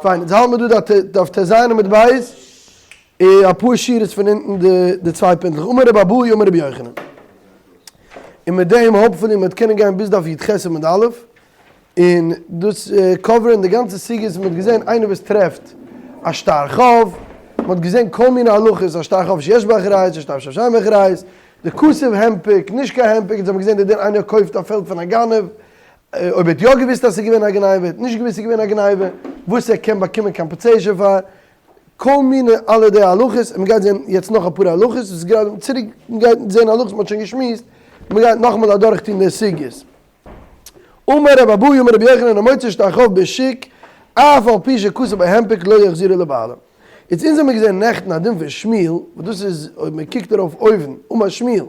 פיין, יעצט האלט מיר דא דף טז עמוד ב', אפאר שורות פון אונטן די צוויי פינטלעך, אמר רבי אבהו אמר רבי יוחנן. און מיט דעם hopefully מ'וועט קענען גיין ביז דף י"ח עמוד א', און דאס cover ען די גאנצע סוגיות וואס מ'האט געזען איינער וואס טרעפט א שטר חוב, מ'האט געזען כל מיני הלכות א שטר חוב שיש בו אחריות, א שטר חוב שאין בו אחריות, די כתוב הנפק, נישט קיין הנפק, אונז האבן געזען די דין איינער קויפט א פעלד פון א גנב, אויב ער האט יא געוואוסט אז ס'איז געווען א גניבה, ער האט נישט געוואוסט ס'איז געווען א גניבה, וואס ער קען באקומען compensation פאר, כל מיני אלע די הלכות, און מ'גייט זען יעצט נאך אפאר הלכות, וואס איז גראדע צוריק מ'גייט זען הלכות מ'האט שוין געשמועסט, מ'גייט נאכאמאל אדורך טון די סוגיות. אמר רבי אבהו אמר רבי יוחנן המוצא שטר חוב בשוק אף על פי שכתוב בו הנפק לא יחזירו לבעלים. יעצט אונז האמיר געזען נעכטן א דין פון שמואל, וואס דאס איז אויב מ'קוקט דערויף אויבן, אמר שמואל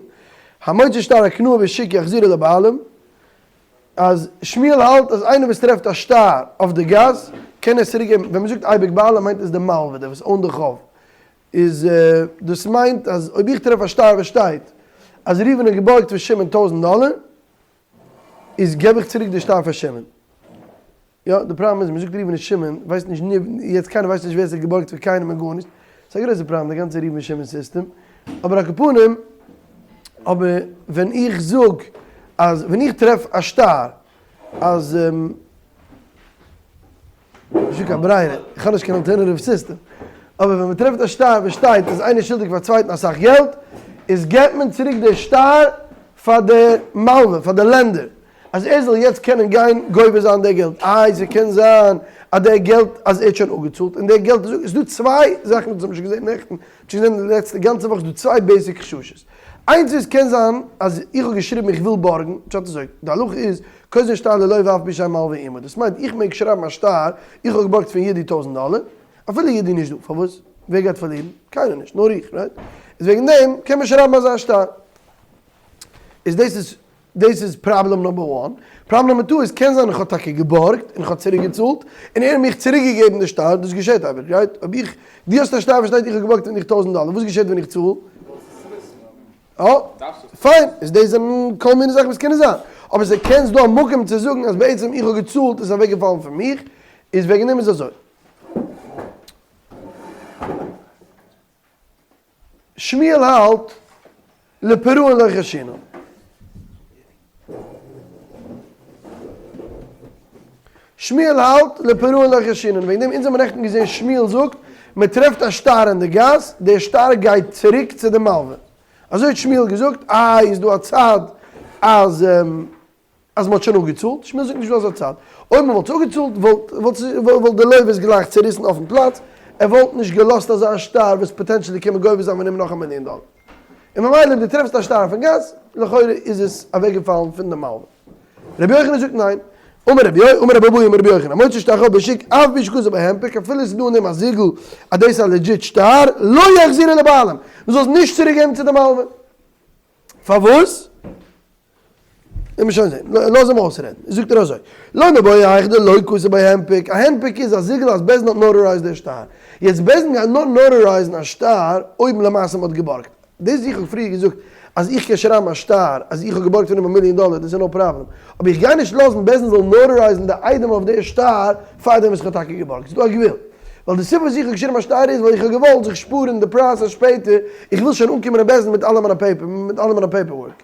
המוצא שטר הקנאה בשוק יחזירו לבעלים, אז שמואל האלט אז איינער וואס טרעפט א שטר אויף די גאס קען עס צוריק געבן, ווען מ'זאגט אייביג בעלים מיינט עס די מלווה, דער וואס own ט די חוב, איז דאס מיינט אז אויב איך טרעף א שטר וואס שטייט אז ראובן האט געבארגט פון שמעון טויזענט דאלער, איז געב איך צוריק די שטר פאר שמעון. יא, די פראבלעם איז מ'זאגט ראובן און שמעון, ווייסט נישט יעצט קיינער ווייסט נישט ווער ס'האט געבארגט פון קיינעם און גארנישט, ס'איז א גרויסע פראבלעם די גאנצע ראובן שמעון סיסטעם, אבער על כל פנים, אבער ווען איך זאג אז ווען איך טרעף א שטר אז. נישטא קיין ברירה, איך האב נישט קיין alternative סיסטעם. אבער ווען מען טרעפט א שטר וואס שטייט אז איינער איז שולדיג פאר צווייטן אסאך געלט, איז געבט מען צוריק די שטר פאר די מלווה, פאר די lender, אז ער זאל יעצט קענען גיין גובה זיין די געלט. איי ס'קען זיין אז די געלט אז ער האט שוין אפגעצאלט און די געלט איז, ס'איז דא צוויי זאכן וואס האב שוין געזען נעכטן, שוין געזען די לעצטע גאנצע וואך, ס'איז דא צוויי basic חששות. איינס איז קען זיין אז איך האב געשריבן איך וויל בארגן, פשט אזוי, די הלכה איז כותבין שטר ללוה אף על פי שאין מלווה עמו, דאס מיינט איך מעג שרייבן א שטר איך האב געבארגט פון יודי טויזענט דאלער, אפילו יודי נישט דא, פארוואס? ווער גייט פארלירן? קיינער נישט, נאר איך, right? איז וועגן דעם קען מען שרייבן אזא שטר. איז דאס איז דאס איז problem number one. problem number two איז קען זיין איך האב טאקע געבארגט און איך האב צוריק געצאלט און ער האט מיך צוריק געגעבן די שטר, דאס געשעט אייביג, right? אויב איך, דו האסט א שטר וואס שטייט איך האב געבארגט פון דיך טויזענט דאלער, וואס געשעט ווען איך צאל? אה, פיין, איז דאס זענען כל מיני זאכן וואס קענען זיין, אבער ס'קען ס'דא א מקום צו זאגן אז בעצם איך האב געצאלט איז אוועקגעפאלן פון מיך, איז וועגן דעם איז אזוי. שמואל האלט לפירעון לא חיישינן. שמואל האלט לפירעון לא חיישינן, וועגן דעם אונז האבן נעכטן געזען שמואל זאגט מען טרעפט א שטר אין די גאס, דער שטר גייט צוריק צו די מלווה. אזוי האט שמואל געזאגט, איי איז דא א צד אז אז מען האט שוין אפגעצאלט, שמואל זאגט נישט דא אזא צד, אויב מען וואלט עס אפגעצאלט וואלט וואלט די לוה עס גלייך צוריסן אויפן פלאץ, ער וואלט נישט געלאזט אזא שטר וואס potentially קען מען גובה זיין פון אים נאך א מיליאן דאלער. און ממילא אויב דו טרעפסט א שטר אויפן גאס, לכאורה איז עס אוועקגעפאלן פון די מלווה. רבי יוחנן זאגט ניין. אמר רבי אמר רבי אבהו אמר רבי יוחנן, המוצא שטר חוב בשוק אף על פי שכתוב בו הנפק, אפילו עס איז דא אין דעם א זיגל אז דאס איז א legit שטר, לא יחזירו לבעלים, מען זאל עס נישט צוריק געבן צו די מלווה. פארוואס? לאמיר שוין זען, לאז אים אויסרעדן. זאגט ער אזוי, לא מיבעיא היכא דלא כתיב ביה הנפק, א הנפק איז א זיגל אז בית דין האט notarize ט דער שטר. יעצט בית דין גייט נאר notarize ן א שטר אויב למעשה מען האט געבארגט. דאס ווי איך האב פריער געזאגט אז איך קען שרייבן א שטר אז איך האב געבארגט פון אים א מיליאן דאלער דאס איז no problem. אבער איך גיי נישט לאזן בית דין זאל notarize ן די עדים אויף דער שטר פארדעם וואס איך האב טאקע געבארגט. ס'איז דא א גבול. ווייל די סיבה וואס איך האב געשריבן א שטר איז ווייל איך האב געוואלט זיך שפארן די process שפעטער, איך וויל שוין אנקומען אין בית דין מיט אלע מיינע paper, מיט אלע מיינע paperwork.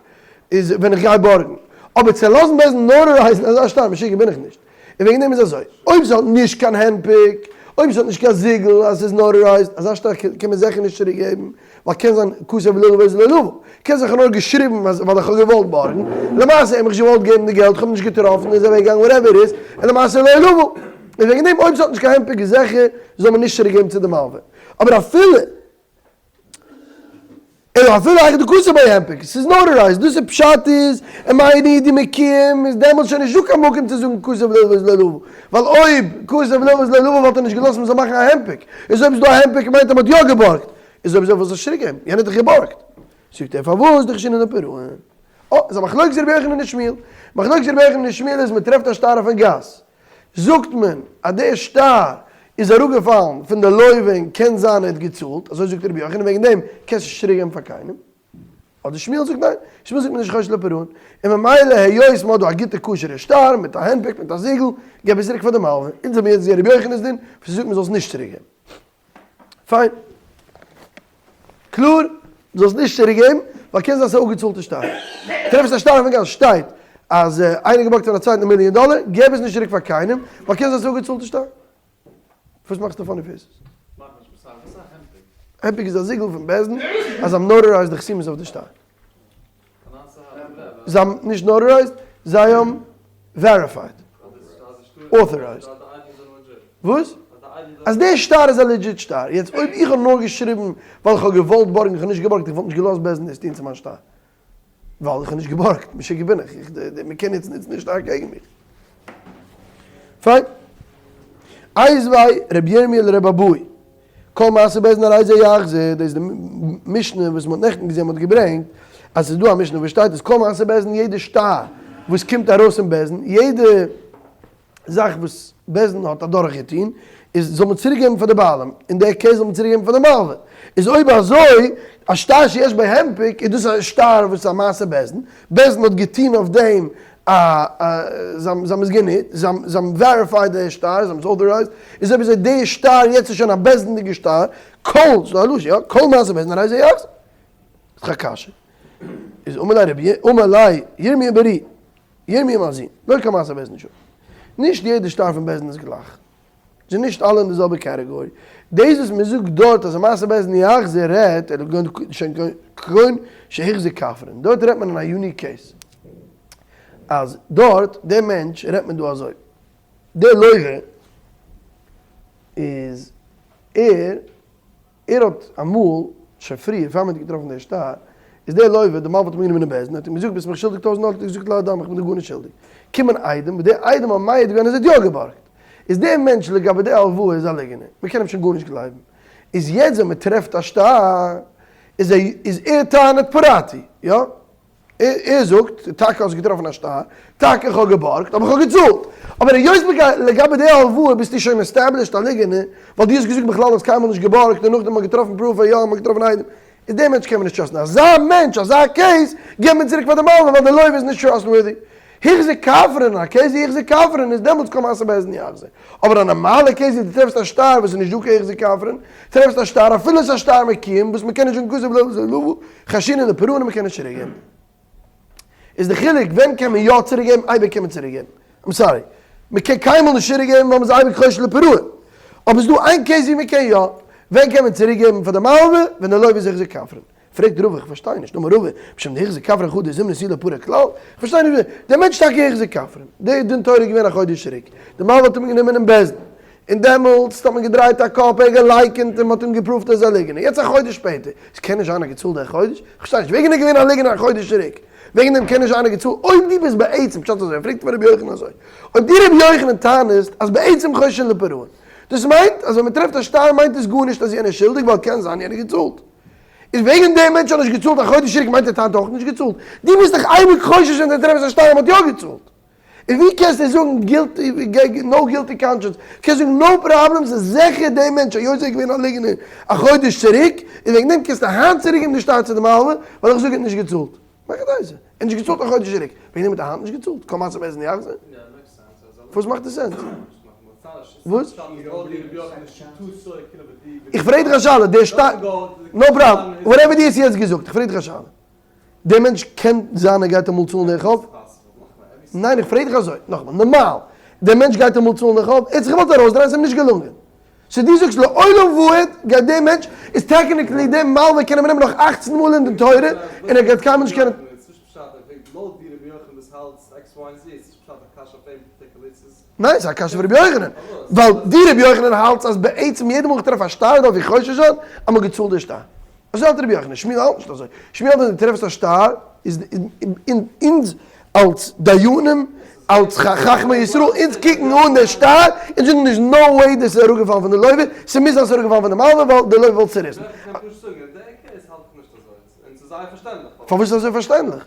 איז ווען איך גיי בארגן. אבער צו לאזן בית דין notarize ן אזא שטר, משוגע בין איך נישט. און וועגן דעם איז אזוי, אויב ס'האט נישט קיין הנפק, אויב ס'האט נישט קיין זיגל אז ס'איז notarized, אזא שטר קען מען זיכער נישט צוריק געבן, ווייל קען זיין כתב ללוות ולא לוה. קען זיין כ'האב נאר געשריבן אז ווייל איך האב געוואלט בארגן, למעשה ער האט מיך נישט געוואלט געבן די געלט, כ'האב אים נישט געטראפן, איז אוועק געגאנגען whatever איז, און למעשה לא לוה. און וועגן דעם אויב ס'האט נישט קיין הנפק איז זיכער זאל מען נישט צוריק געבן צו די מלווה. אבער אפילו. אלא אפילו היכא דכתיב ביה הנפק, ס'איז notarized, דאס איז פשט איז, אם אין עדים מקיאים, איז דעמאלטס שוין נישטא קיין מקום צו זאגן כתב ללוות ולא לוה, ווייל אויב כתב ללוות ולא לוה וואלט ער נישט געלאזט מ'זאל מאכן א הנפק, איז אויב איז דא א הנפק מיינט אז מ'האט יא געבארגט, איז אויב אזוי וואס זאל צוריק געבן, יענער האט דאך געבארגט. זאגט ער פארוואס דחיישינן לפירעון? אה, איז א מחלוקת רבי יוחנן און שמואל, מחלוקת רבי יוחנן און שמואל איז מ'טרעפט א שטר אויפן גאס, זאגט מען אז דער שטר איז אראפגעפאלן פון די לוה און קען זיין ער האט געצאלט, אזוי זאגט רבי יוחנן, וועגן דעם קענסטו נישט צוריק געבן פאר קיינעם. אדער שמואל זאגט ניין, שמואל זאגט מען איז נישט חושש לפירעון, און ממילא היות מען האט דא א גוטע כשר'ע שטר מיט א הנפק מיט א זיגל, געב עס צוריק פאר די מלווה, אונז האבן יעצט געזען רבי יוחנן'ס דין וואס ער זאגט מען זאל עס נישט צוריק געבן. פיין. קלאר? זאלסט נישט צוריק געבן, ווייל קען זיין ס'איז אפגעצאלטע שטר. טרעפסט א שטר אויפן גאס שטייט אז איינער געבארגט פון א צווייטן א מיליאן דאלער, געב עס נישט צוריק פאר קיינעם, ווייל קען זיין ס'איז אפגעצאלטע שטר. וואס מאכסטו funny faces? הנפק איז א זיגל פון בית דין אז זיי האבן notarized די חתימות אויף די שטר. זיי האבן נישט notarized, זיי האבן verified. Authorized. וואס? אז דער שטר איז א legit שטר. יעצט אויב איך האב נאר געשריבן ווייל איך האב געוואלט בארגן, איך האב נישט געבארגט, איך וואלט נישט געלאזט בית דין דאס טון צו מיין שטר. ווייל איך האב נישט געבארגט, משוגע בין איך, מען קען יעצט נוצן די שטר קעגן מיך. פיין. איתיביה רבי ירמי' לרבי אבהו, כל מעשה בית דין הרי זה יחזיר, דאס איז די משנה וואס מען האט נעכטן געזען, מען האט געברענגט אז עס איז דא א משנה וואס שטייט אז כל מעשה בית דין יעדע שטר וואס קומט ארויס אין בית דין, יעדע זאך וואס בית דין האט אדורך געטון איז זאל מען צוריק געבן פאר די בעלים, אין די case זאל מען צוריק געבן פאר די מלווה, איז אויב אזוי א שטר שיש בו הנפק איז דאס א שטר וואס איז א מעשה בית דין, בית דין האט געטון אויף דעם א זיי האבן עס גענוצט, זיי האבן verified די שטר, זיי האבן עס authorized, איז אויב אזוי די שטר יעצט איז שוין א בית דין'דיגע שטר, כל, ס'איז דא א לשון, יא, כל מעשה בית דין הרי זה יחזיר. איז דאך א קשיא. איז אמר ליה רבי, אמר ליה ירמי' ברי. ירמי' מיין זון, לא כל מעשה בית דין שווה. נישט יעדע שטר פון בית דין איז גלייך. זענען נישט אלע אין די זעלבע category. דאס וואס מען זאגט דארט אז מעשה בית דין יחזיר רעדט ער כגון שהחזיר כפרין. דארט רעדט מען אין א unique case. אז דארט, דער מענטש רעדט מען דא אזוי. דער לוה איז ער. ער האט אמאל, שוין פריער, פאר מען האט געטראפן דער שטר, איז דער לוה, די מלווה האט אים גענומען אין בית דין, האט אים געזאגט, ביסט מיך שולדיג טויזנט דאלער, האט ער געזאגט לא אדם, איך בין דיר גארנישט שולדיג. קומען עדים, וואס די עדים האבן מעיד געווען אז ער האט יא געבארגט. איז דער מענטש לגבי די הלוואה איז א ליגענער, מען קען אים שוין גארנישט גלייבן. איז יעצט ווען מען טרעפט א שטר, איז ער, איז ער טענה'ט פרעתי, יא? ער זאגט, טאקע האסט געטראפן א שטר, טאקע איך האב געבארגט, אבער איך האב געצאלט. אבער היות לגבי די הלוואה ביסטו שוין established א ליגענער, ווייל דו האסט געזאגט בכלל האסט קיינמאל נישט געבארגט און נאכדעם האט געטראפן proof אז יא און מ'האט געטראפן עדים, איז דעם מענטש קען מען נישט trust ן. אזא מענטש, אזא case, געבט מען צוריק פאר די מלווה ווייל די לווה איז נישט trustworthy. החזיר כפרין, א case ווי החזיר כפרין איז דעמאלטס כל מעשה בית דין יחזיר. אבער א נארמאלע case ווי דו טרעפסט א שטר וואס איז נישט דא קיין החזיר כפרין, טרעפסט א שטר אפילו עס איז א שטר מקוים וואס מ'קען נישט זאגן כתב לוה חיישינן לפירעון און מ'קען נישט צוריק געבן. איז די חילוק ווען קען מען יא צוריק געבן אייביג קען מען צוריק געבן. I'm sorry. מ'קען קיינמאל נישט צוריק געבן ווייל מ'איז אייביג חושש לפירעון. אבער ס'איז דא איין case ווי מ'קען יא. ווען קען מען צוריק געבן פאר די מלווה? ווען די לוה איז החזיר כפרין. פרעגט רבא איך פארשטיי נישט, אמר רבא, משום דהחזיר כפרין חדא זימנא תו לא פרע כלל, איך פארשטיי נישט ווי, דער מענטש טאקע החזיר כפרין, די דין תורה איז געווען א חודש צוריק, די מלווה האט אים גענומען אין בית דין, און דעמאלטס האט מען געדרייט א קאפ, ער האט געלייקענט און מען האט אים גע prove ט ער איז א ליגענער, יעצט א חודש שפעטער, עס קען נישט זיין ער האט געצאלט דער חודש, איך פארשטיי נישט, וועגן ער איז געווען א ליגענער א חודש צוריק, וועגן דעם קען נישט זיין ער האט געצאלט, אויב דו ביסט בעצם, פשט אזוי, פרעגט אים רבי יוחנן אזוי, אויב דו רבי יוחנן טענה'סט אז בעצם חוששין לפירעון, דאס מיינט אז ווען מען טרעפט א שטר מיינט עס גארנישט אז יענער איז שולדיג ווייל קען זיין יענער האט געצאלט. איז וועגן דער מענטש האט נישט געצאלט א חודש צוריק מיינט ער האט היינט אויך נישט געצאלט? דו ביסט דאך אייביג חושש ווען דו טרעפסט א שטר אז מ'האט יא געצאלט. און ווי קענסטו זאגן guilty no guilty conscience? קענסט זאגן no problem ס'איז זיכער דער מענטש היות ער איז געווען א ליגנער א חודש צוריק און וועגן דעם קענסטו היינט צוריק געבן די שטר צו די מלווה ווייל איך זאג ער האט נישט געצאלט. מאך א דייזע. ער האט נישט געצאלט א חודש צוריק וועגן דעם האט ער היינט נישט געצאלט? כל מעשה בית דין יחזיר? וואס מאכט עס sense? וואס? איך פרעג דיך א שאלה, דער שטר, no problem, whatever דו האסט יעצט געזאגט, איך פרעג דיך א שאלה, דער מענטש קען זיין ער גייט אמאל צאלן די חוב? ניין איך פרעג דיך אזוי, נאכאמאל, נארמאל, דער מענטש גייט אמאל צאלן די חוב? ער האט זיך געוואלט ארויסדרייען, ס'איז אים נישט געלונגען. so דו זאגסט לעולם ועד גייט דער מענטש, איז technically דער מלווה קען אים נעמען נאך אכצן מאל אין די תורה, און ער גייט קיינמאל נישט קענען. ניין ס'איז א קשיא פון רבי יוחנן, ווייל דו רבי יוחנן האלטסט אז בעצם יעדע מאל איך טרעף א שטר דארף איך חושש זיין אז מ'האט געצאלט די שטר. אזוי האלט רבי יוחנן, שמואל האלט נישט אזוי, שמואל האלט אז דו טרעפסט א שטר איז אונז אלס דיינים אלס חכמי ישראל אונז קוקן אן די שטר און זאגן נישט no way דאס איז אראפגעפאלן פון די לוה, ס'מוז זיין ס'איז אראפגעפאלן פון די מלווה ווייל די לוה וואלט צוריסן. פארוואס איז אזוי פארשטענדליך?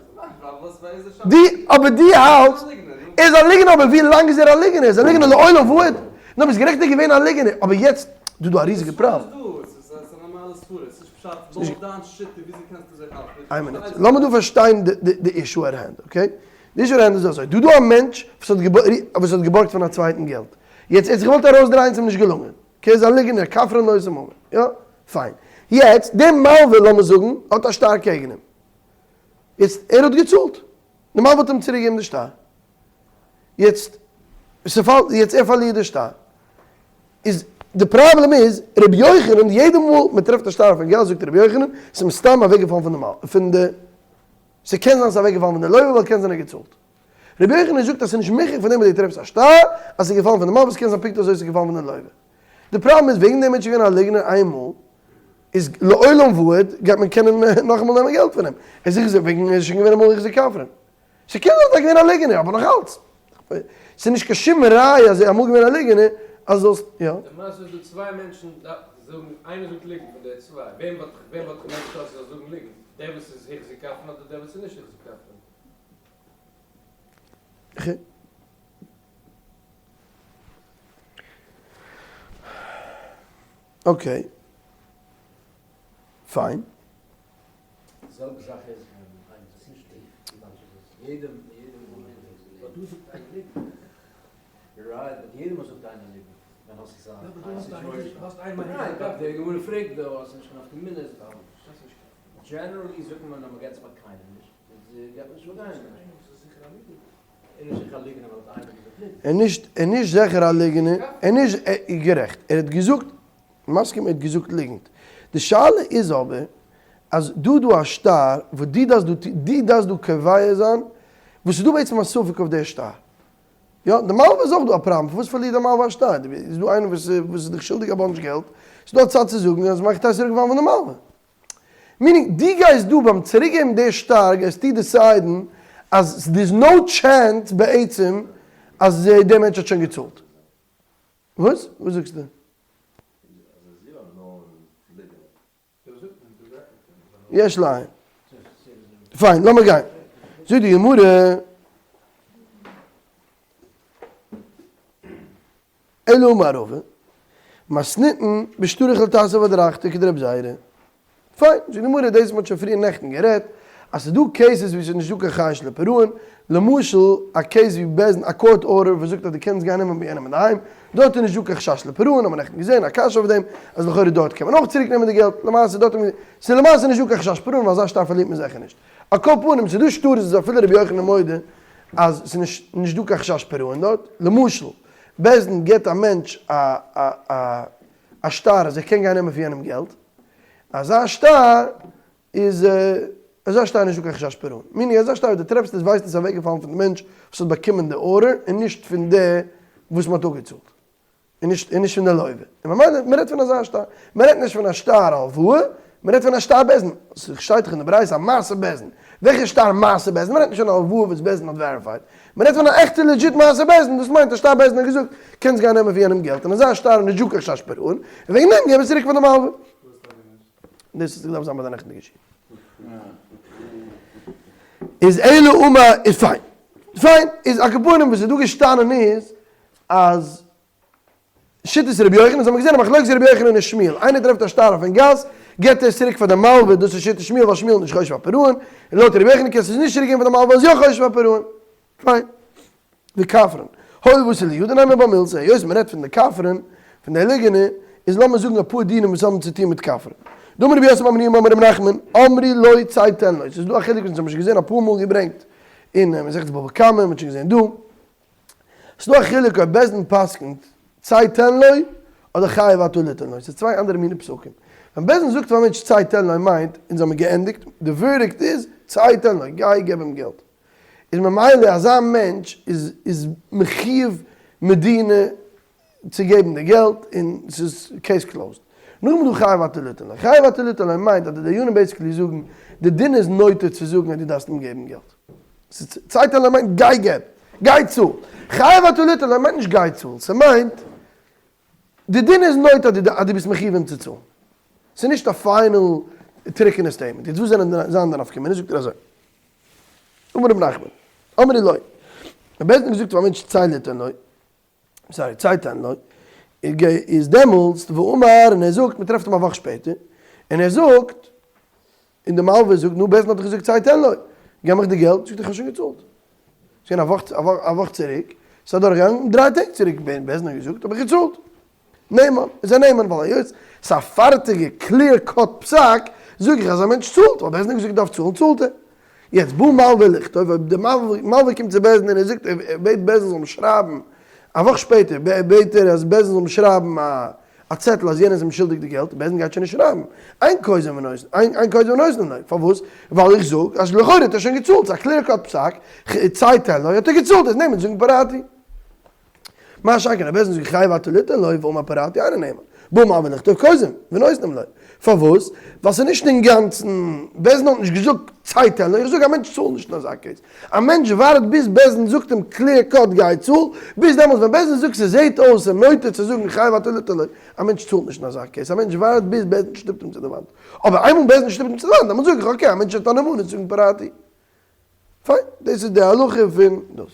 די אבער די האלטסט ער איז א ליגנער אבער ווי לאנג איז ער א ליגנער? ער איז א ליגנער לעולם ועד? נאר ביסט גערעכט ער איז געווען א ליגנער אבער יעצט דא דא א ריזיגע פראבלעם. איין מינוט, לאמיר דא פארשטיין די issue at hand, okay? די issue at hand איז אזוי, דא דא א מענטש וואס האט געבארגט פון א צווייטן געלט, יעצט ער האט זיך געוואלט ארויסדרייען ס'איז אים נישט געלונגען, okay איז א ליגענער, כפרן לא עושה ממון, יא? פיין. יעצט דער מלווה לאמיר זאגן האט א שטר קעגן אים, יעצט ער האט געצאלט, די מלווה האט אים צוריק געגעבן די שטר, יעצט ס'פאלט, יעצט ער פארלירט די שטר, איז די פראבלעם איז רבי יוחנן יעדע מאל מען טרעפט א שטר פון געלט זאגט רבי יוחנן ס'איז מסתם אוועק געפאלן פון די מל פון די ס'קען זיין ס'איז אוועק געפאלן פון די לוה ווייל קען זיין ער האט געצאלט. רבי יוחנן זאגט אז ס'איז נישט מוכרח פון דעם אז דו טרעפסט א שטר אז ס'איז געפאלן פון די מלווה ס'קען זיין פונקט אזוי ס'איז געפאלן פון די לוה. די פראבלעם איז וועגן דער מענטש איז געווען א ליגנער איינמאל איז לעולם ועד גייט מען קענען נאכאמאל נעמען געלט פון אים. ער איז זיכער וועגן ער איז שוין געווען אמאל החזיק כפרן. ס'קען זיין אז ער איז געווען א ליגענער, אבער נאך אלץ, ס'איז נישט קיין שום ראיה אז ער איז אמאל געווען א ליגענער אז זאלסט, יא. למעשה איז דא צוויי מענטשן זאגן, איינער זאגט ליגנט פון די צוויי, וועם וואלט וועם וואלט איך מער געטראסט זאל זאגן ליגנט, דער וואס איז החזיק כפרן אדער דער וואס איז נישט החזיק כפרן? okay, פיין. די זעלבע זאך איז ווען איינער איז נישט טיף יעדע מאל דא זאגט איינער ליגנט right but יעדע מאל זאגט איינער ליגנט ווען האסטו זיין די גמרא פרעגט דא אז ס'נישט קיין נפקא מינה איז generally זאגט מען אז מ'געט עס פאר קיינעם נישט געט מען נישט פאר קיינעם ער נישט ער נישט זיכער א ליגענער ער נישט גערעכט ער האט געזאגט מסכים ער האט געזאגט ליגנט. די שאלה איז אבער אז דא דא א שטר וואס דו דארפסט דא דו דארפסט דא קובע זיין וואס איז דא בעצם א ספק אויף דער שטר. יא די מלווה איז אויך דא א פראבלעם פארוואס פארלירט די מלווה א שטר? איז דא איינער וואס וואס איז דיך שולדיג א bunch געלט איז דא א צד צו זאגן אז מאך טייס צוריק געווארן פון די מלווה. meaning דו גייסט דא ביים צוריקגעבן די שטר גייסטו decide ן אז there's no chance בעצם אז דער מענטש האט שוין געצאלט. וואס? וואס זאגסטו? יש לעיין. פיין, לאמיר גיין. זאגט די גמרא, אלא אמר רבא, מתניתין בשטרך לטסוף אדרכתא כדרבי זירא. פיין, זאגט די גמרא, דאס מ'האט שוין פריער נעכטן גערעדט, אז ס'איז דא cases ווי ס'איז נישט דא קיין חשש לפירעון, למשל א case ווי בית דין א court order וואס זאגט אז דו קענסט גיין נעמען ביי יענעם אינדערהיים, דארט איז נישט דא קיין חשש לפירעון, האט מען נעכטן געזען א קשיא אויף דעם, אז לכאורה דארט קען מען אויך צוריק נעמען די געלט, למעשה דארט האט מען, ס'איז למעשה נישט דא קיין חשש פירעון ווייל אזא שטר פארלירט מען זיכער נישט. על כל פנים, ס'איז דא שטרות וואס אפילו רבי יוחנן מודה אז ס'איז נישט נישט דא קיין חשש פירעון דארט, למשל, בית דין גיבט א מענטש א א א א שטר אז ער קען גיין נעמען פון יענעם געלט, אזא שטר איז אזא שטר נישט דא קיין חשש פירעון. meaning אזא שטר וואס דו טרעפסט עס ווייסטו עס איז אוועקגעפאלן פון די מענטש וואס האט באקומען די order און נישט פון די וואס מען האט אפגעצאלט. און נישט און נישט פון די לווה. און ממילא מען רעדט פון אזא שטר. מען רעדט נישט פון א שטר הלוואה, מען רעדט פון א שטר בית דין. ס'שטייט דאך אין די ברייתא א מעשה בית דין. וועלכע שטר מעשה בית דין? מען רעדט נישט פון א הלוואה וואס בית דין האט verified. מען רעדט פון א עכטע legit מעשה בית דין, דאס מיינט א שטר בית דין האט געזאגט קענסט גיין נעמען פון יענעם געלט, און אזא שטר איז נישט דא קיין חשש פירעון, און וועגן דעם געב עס צוריק פאר די מלווה. דאס האט געדארפט זיין ביי די נעכטיגע שיעור. איז אלא אמר איז פיין. פיין, איז על כל פנים וואס איז דא געשטאנען איז אז שיטת רבי יוחנן, אונז האבן געזען א מחלוקת רבי יוחנן און שמואל, איינער טרעפט א שטר אויפן גאס, געבט ער עס צוריק פאר די מלווה, דאס איז שיטת שמואל ווייל שמואל איז נישט חושש פאר פירעון, און לויט רבי יוחנן קענסטו עס נישט צוריק געבן פאר די מלווה ווייל ער איז יא חושש פאר פירעון. פיין. וכפרן. הואיל ואתא לידא נימא בה מילתא, היות מען רעדט פון די כפרן, פון די ליגענע, איז לאמיר זאגן אפאר דינים וואס האבן צו טון מיט כפרן. דאמר רבי יוסף בר מניומי אמר רב נחמן, אמרו לו צא תן לו, ס'איז דא א חילוק וואס אונז האבן שוין געזען אפאר מאל געברענגט אין מסכת בבא קמא, מען האט שוין געזען דא, ס'איז דא א חילוק אויב בית דין פסק'נט צא תן לו אדער חייב אתה ליתן לו, ס'איז צוויי אנדערע מיני פסקים. ווען בית דין זאגט פאר א מענטש צא תן לו מיינט אונז האמיר געענדיגט, די verdict איז צא תן לו, גיי געב אים געלט. איז ממילא אזא מענטש איז איז מחיוב מדינה צו געבן די געלט און ס'איז case closed. נאכדעם איז דא חייב אתה ליתן לו. חייב אתה ליתן לו מיינט אז די דיינים basically זאגן די דין איז נוטה צו זאגן אז דו דארפסט אים געבן געלט. צא תן לו מיינט גיי געב, גיי צאל. חייב אתה ליתן לו מיינט נישט גיי צאל, ס'מיינט די דין איז נוטה אז דו ביסט מחיוב אים צו צאלן. ס'איז נישט א final טרוקענע statement. יעצט וואס זענען זיין די נפקא מינה? זאגט ער אזוי. אמר רב נחמן, אמרו לו, בית דין האט געזאגט פאר א מענטש צא ליתן לו, sorry, צא תן לו, איז דעמאלטס ואמר, און ער זאגט, מען טרעפט אים א וואך שפעטער, און ער זאגט, און די מלווה זאגט, נו בית דין האט דאך געזאגט צא תן לו, געב מיך די געלט, זאגט ער איך האב שוין געצאלט. ס'איז געווען א וואך צוריק, ס'איז אדורכגעגאנגען דריי טעג צוריק, בית דין האט געזאגט האב איך געצאלט. נאמן איז א נאמן ווייל היות ס'איז א פארטיגע clear cut פסק זאג איך אז א מענטש צאלט ווייל בית דין האט געזאגט דארף צאלן צאלט ער. יעצט בא מלווה לכתוב אויב די מלווה קומט צו בית דין און ער זאגט ער בעט בית דין זאל אים שרייבן א וואך שפעטער בעט ער אז בית דין זאל אים שרייבן א צעטל אז יענער איז אים שולדיג די געלט בית דין גייט שוין נישט שרייבן אין כותבין ונותנין אין כותבין ונותנין לו פארוואס ווייל איך זאג אז לכאורה האט ער שוין געצאלט ס'איז א clear cut פסק צא תן לו האט ער געצאלט איז נאמן זאגן פרעתי. מה שאין כן בית דין זאגט חייב אתה ליתן לו ואמר פרעתי אינו נאמן. בא מלווה לכתוב כותבין ונותנים לו. פארוואס? ווייל ס'איז נישט אינגאנצן, בית דין האט נישט געזאגט צא תן לו, איך זאג א מענטש צאלט נישט אין אזא case. א מענטש ווארט ביז בית דין זאגט אים clear cut גיי צאל, ביז דעמאלטס ווען בית דין זאגט ס'זעהט אויס און נוטה צו זאגן חייב אתה ליתן לו, א מענטש צאלט נישט אין אזא case, א מענטש ווארט ביז בית דין שטופט אים צו די וואנט. אבער איינמאל בית דין שטופט אים צו די וואנט דעמאלטס זאג איך okay א מענטש האט א נאמנות צו זאגן פרעתי. פיין, דאס איז די הלכה פון דאס.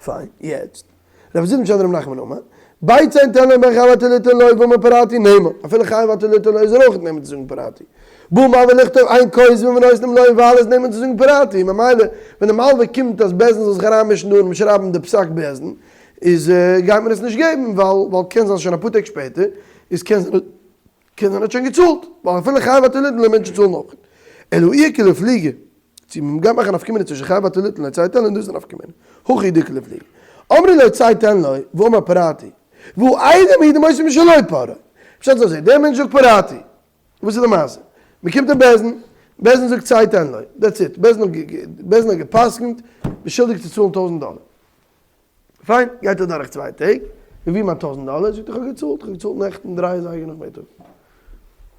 פיין, יעצט, רב זידן משם רב נחמן אמר, ביצה תן לו בין חייב אתה ליתן לו ואמר פרעתי נאמן, אפילו חייב אתה ליתן לו איז ער אויך נאמן צו זאגן פרעתי. בא מלווה לכתוב אין כותבין ונותנים לו ווייל איז נאמן צו זאגן פרעתי, ממילא ווען די מלווה קומט אז בית דין זאל זיך אריינמישן דא און שרייבן די פסק בית דין, איז גייט מען עס נישט געבן ווייל ווייל קען זיין שוין אפאר טעג שפעטער, איז קען זיין קען זיין ער האט שוין געצאלט, ווייל אפילו חייב אתה ליתן לו מענטשן צאלן אויך. אלא איכא לפלוגי, צו מען גייט מאכן נפקא מינה צווישן חייב אתה ליתן לו צא תן לו דאס איז א נפקא מינה. הכי דאיכא לפלוגי. אמרו לו צא תן לו, ואמר פרעתי. והא עדים הוא דמותים משלא פרע. פשט איז אזוי, דער מענטש זאגט פרעתי. וואס איז די מעשה? מען קומט אין בית דין, בית דין זאגט צא תן לו, that's it, בית דין האט גע'פסק'נט, ביסט שולדיג צו צאלן טויזנט דאלער. פיין, גייט אדורך צוויי טעג, און ווי מיין טויזנט דאלער? זאגט ער, איך האב געצאלט, איך האב געצאלט נעכטן דריי אזייגער נאכמיטאג.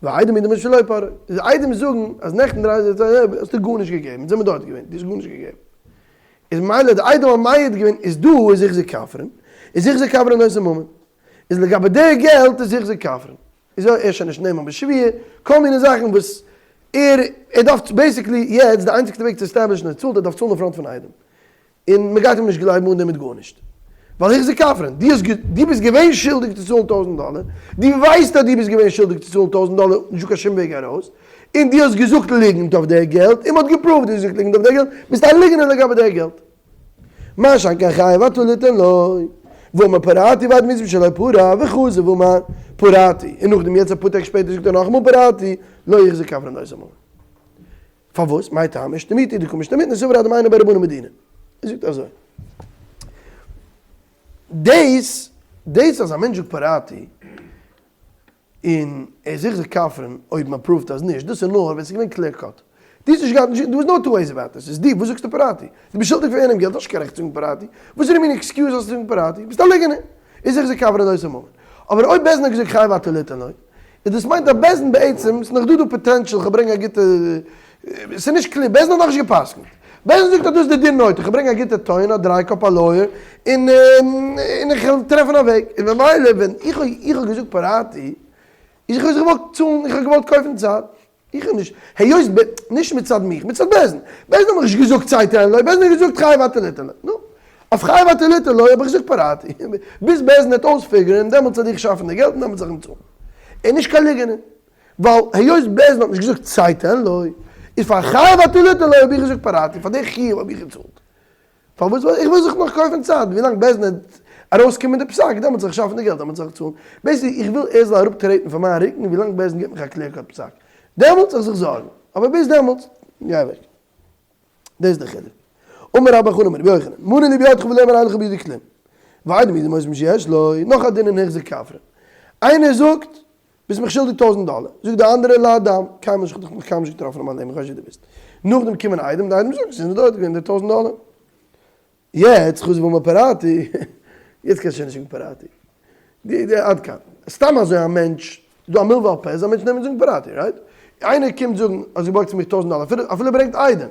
והעדים הוא דמותים משלא פרע. די עדים זאגן אז נעכטן דריי אזייגער האסטו גארנישט געגעבן, אונז זעמיר דארט געווען, דו האסט גארנישט געגעבן. איז מילא די עדים האבן מעיד געווען איז דא איז החזיק כפרין, איז החזיק כפרין נושא ממון. איז לגבי די געלט איז החזיק כפרין. איז ער שוין נישט נאמן בשבועה, כל מיני זאכן וואס ער ער דארף basically יעצט די איינציגסטע וועג צו establish ן אז ער צאלט ער דארף צאלן אין front פון עדים. און מען גייט אים נישט גלייבן אן דעם מיט גארנישט, ווייל החזיק כפרין, דו האסט דו ביסט געווען שולדיג צו צאלן טויזנט דאלער, דו ווייסט אז דו ביסט געווען שולדיג צו צאלן טויזנט דאלער, נישטא קיין שום וועג ארויס, און דו האסט געזאגט ליגנט אויף די געלט, און מען האט גע prove ט דו האסט געזאגט ליגנט אויף די געלט, ביסט א ליגנער לגבי די געלט. מה שאין כן חייב אתה ליתן לו, ואמר פרעתי ועדים מותים שלא פרע, וחזר ואמר פרעתי, און נאכדעם יעצט אפאר טעג שפעטער זאגט ער נאכאמאל פרעתי, לא החזיק כפרין נושא ממון. פארוואס? מאי טעמא? אישתמיטי דקא משתמיטין סבר עד דמיינו בי רבנן מדינא. ער זאגט אזוי. דאס דאס אז א מענטש זאגט פרעתי און ער איז החזיק כפרין אויב מען prove ט אז נישט, דאס איז נאר ווען ס'איז געווען clear cut. דו האסט נישט געהאט נישט, דא איז no two ways about עס, איז דו, וואס זאגסטו פרעתי? דו ביסט שולדיג פאר יענעם געלט, האסט נישט קיין רעכט צו זאגן פרעתי. וואסערע מין excuse האסטו צו זאגן פרעתי? ביסט א ליגענער. איז החזיק כפרין נושא ממון. אבער אויב בית דין האט געזאגט חייב אתה ליתן לו, איז דאס מיינט אז בית דין בעצם, ס'איז נאך דא דא potential, כ'ברענג א גוטע, ס'איז נישט clear, בית דין האט נאכנישט גע'פסק'נט. בית דין זאגט אז דאס איז די דין נוטה, כ'ברענג א גוטע טוען, א דריי קאפ, א lawyer, און און איך וועל טרעפן א וועג. און ממילא ווען איך האב איך האב געזאגט פרעתי, איז איך האב זיך געוואלט צאלן, איך האב געוואלט קויפן צייט. איך האב נישט, היות ב, נישט מצד מיך, מצד בית דין. בית דין האט מיך נישט געזאגט צא תן לו, בית דין האט געזאגט חייב אתה ליתן לו. נו, אויף חייב אתה ליתן לו האב איך געזאגט פרעתי. ביז בית דין וועט אויס figure ן, דעמאלטס וועל איך שאפן די געלט און דעמאלטס זאל איך אים צאלן. ער איז נישט קיין ליגענער. ווייל היות בית דין האט נישט געזאגט צא תן לו, איז פאר חייב אתה ליתן לו האב איך געזאגט פרעתי, פאר די חיוב האב איך געצאלט. פארוואס? ווייל איך וויל זיך נאך קויפן צייט, ווילאנג בית דין וועט ארויסקומען די פסק, דעמאלטס זאל איך שאפן די געלט, דעמאלטס זאל איך צאלן. basically איך וויל ער זאל אראפטרעטן פון מיין רוקן ווילאנג בית דין גיבט מיך א clear cut פסק. דעמאלטס זאל איך זיך זארגן. אבער ביז דעמאלטס, גיי אוועק. דאס איז די חילוק. אמר רבה בר חנא אמר רבי יוחנן, מנה לי בידך ולא אמר אין לך בידי כלום. ועדים הוא דמותים שיש לו, נאך א דין אין החזיק כפרין. איינער זאגט, ביסט מיך שולדיג טויזנט דאלער. זאגט די אנדערע להדם, קיינמאל נישט, כ'האב דיך נאך קיינמאל נישט געטראפן אין מיין לעבן, כ'ווייס נישט ווי דו ביסט. נאכדעם קומען עדים, די עדים זאגן, ס'איז דארט געווען די טויזנט דאלער. יעצט חזר ואמר פרעתי, יעצט קענסטו שוין נישט זאגן פרעתי. די די עד כאן. סתם אזוי א מענטש, ס'דא א מלווה על פה, אז א מענטש נעמט זאגן פרעתי, right? איינער קומט זאגן אז דו בארגסט מיך טויזנט דאלער, אפילו אפילו ער ברענגט עדים.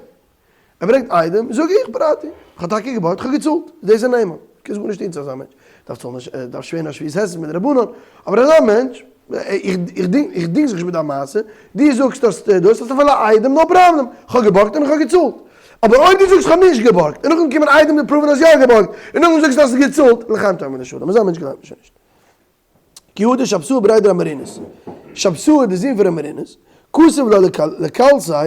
ער ברענגט עדים, זאג איך פרעתי, איך האב טאקע געבארגט, איך האב געצאלט, דאס איז נאמן, קענסט גארנישט טון צו אזא מענטש, דארף צאלן א, דארף שווערן א שבועת הסת מדרבנן, אבער אזא מענטש, איך דינג איך דינג זיך נישט מיט דיין מעשה, דו זאגסט אז דאס, האסט אפילו עדים, no problem, איך האב געבארגט און איך האב געצאלט, אבער אויב דו זאגסט איך האב נישט געבארגט, און נאכדעם קומען עדים און prove ן אז יא געבארגט, און נאכדעם זאגסטו אז האסט געצאלט, לחיים תאמר לשלום, אזא מענטש גלייבט מען שוין נישט. כי הא דשבתאי בריה דרב מרינוס. שבתאי די זון פון ר' מרינוס, כתב לה לכלתיה,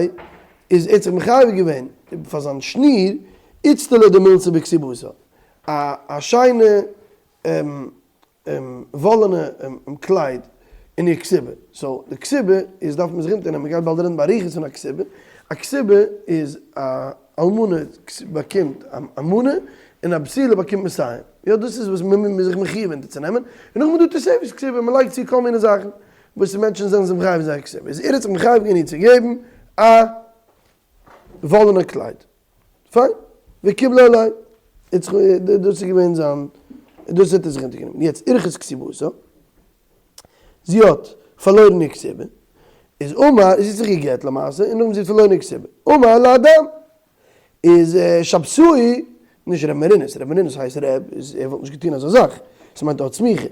איז ער האט זיך מחייב געווען פאר זיין שניר, איצטלא דמילתא בכתובתה, א שיינע וואלענע קלייד אין איר כתובה, so די כתובה איז דארף מען זיך אונטערנעמען, מ'גייט באלד רעדן באריכות פון א כתובה, א כתובה איז א אלמנה באקומט א מנה און א בתולה באקומט מאתים, יא דאס איז וואס מען איז זיך מחויב אונטערצונעמען, און נאכדעם איז דא תוספת כתובה, מען לייגט צו כל מיני זאכן וואס מענטשן זענען זיך מחייב אין זייער כתובה, איז ער האט זיך מחייב געווען איר צו געבן א וואלענע קלייד. פיין, וקיבלה עליה, דאס איז געווען זיין, דאס האט ער זיך אונטערגענומען, יעצט הורחת כתובתה, זי האט פארלוירן איר כתובה, איז אמר, זי האט זיך גע'גט למעשה, און נאכדעם זי האט פארלוירן איר כתובה, אמר לאדם, איז שבתאי, נישט ר' מרינוס, ר' מרינוס הייסט ר', איז ער וואלט נישט געטון אזא זאך, ס'מיינט ער האט סמיכה,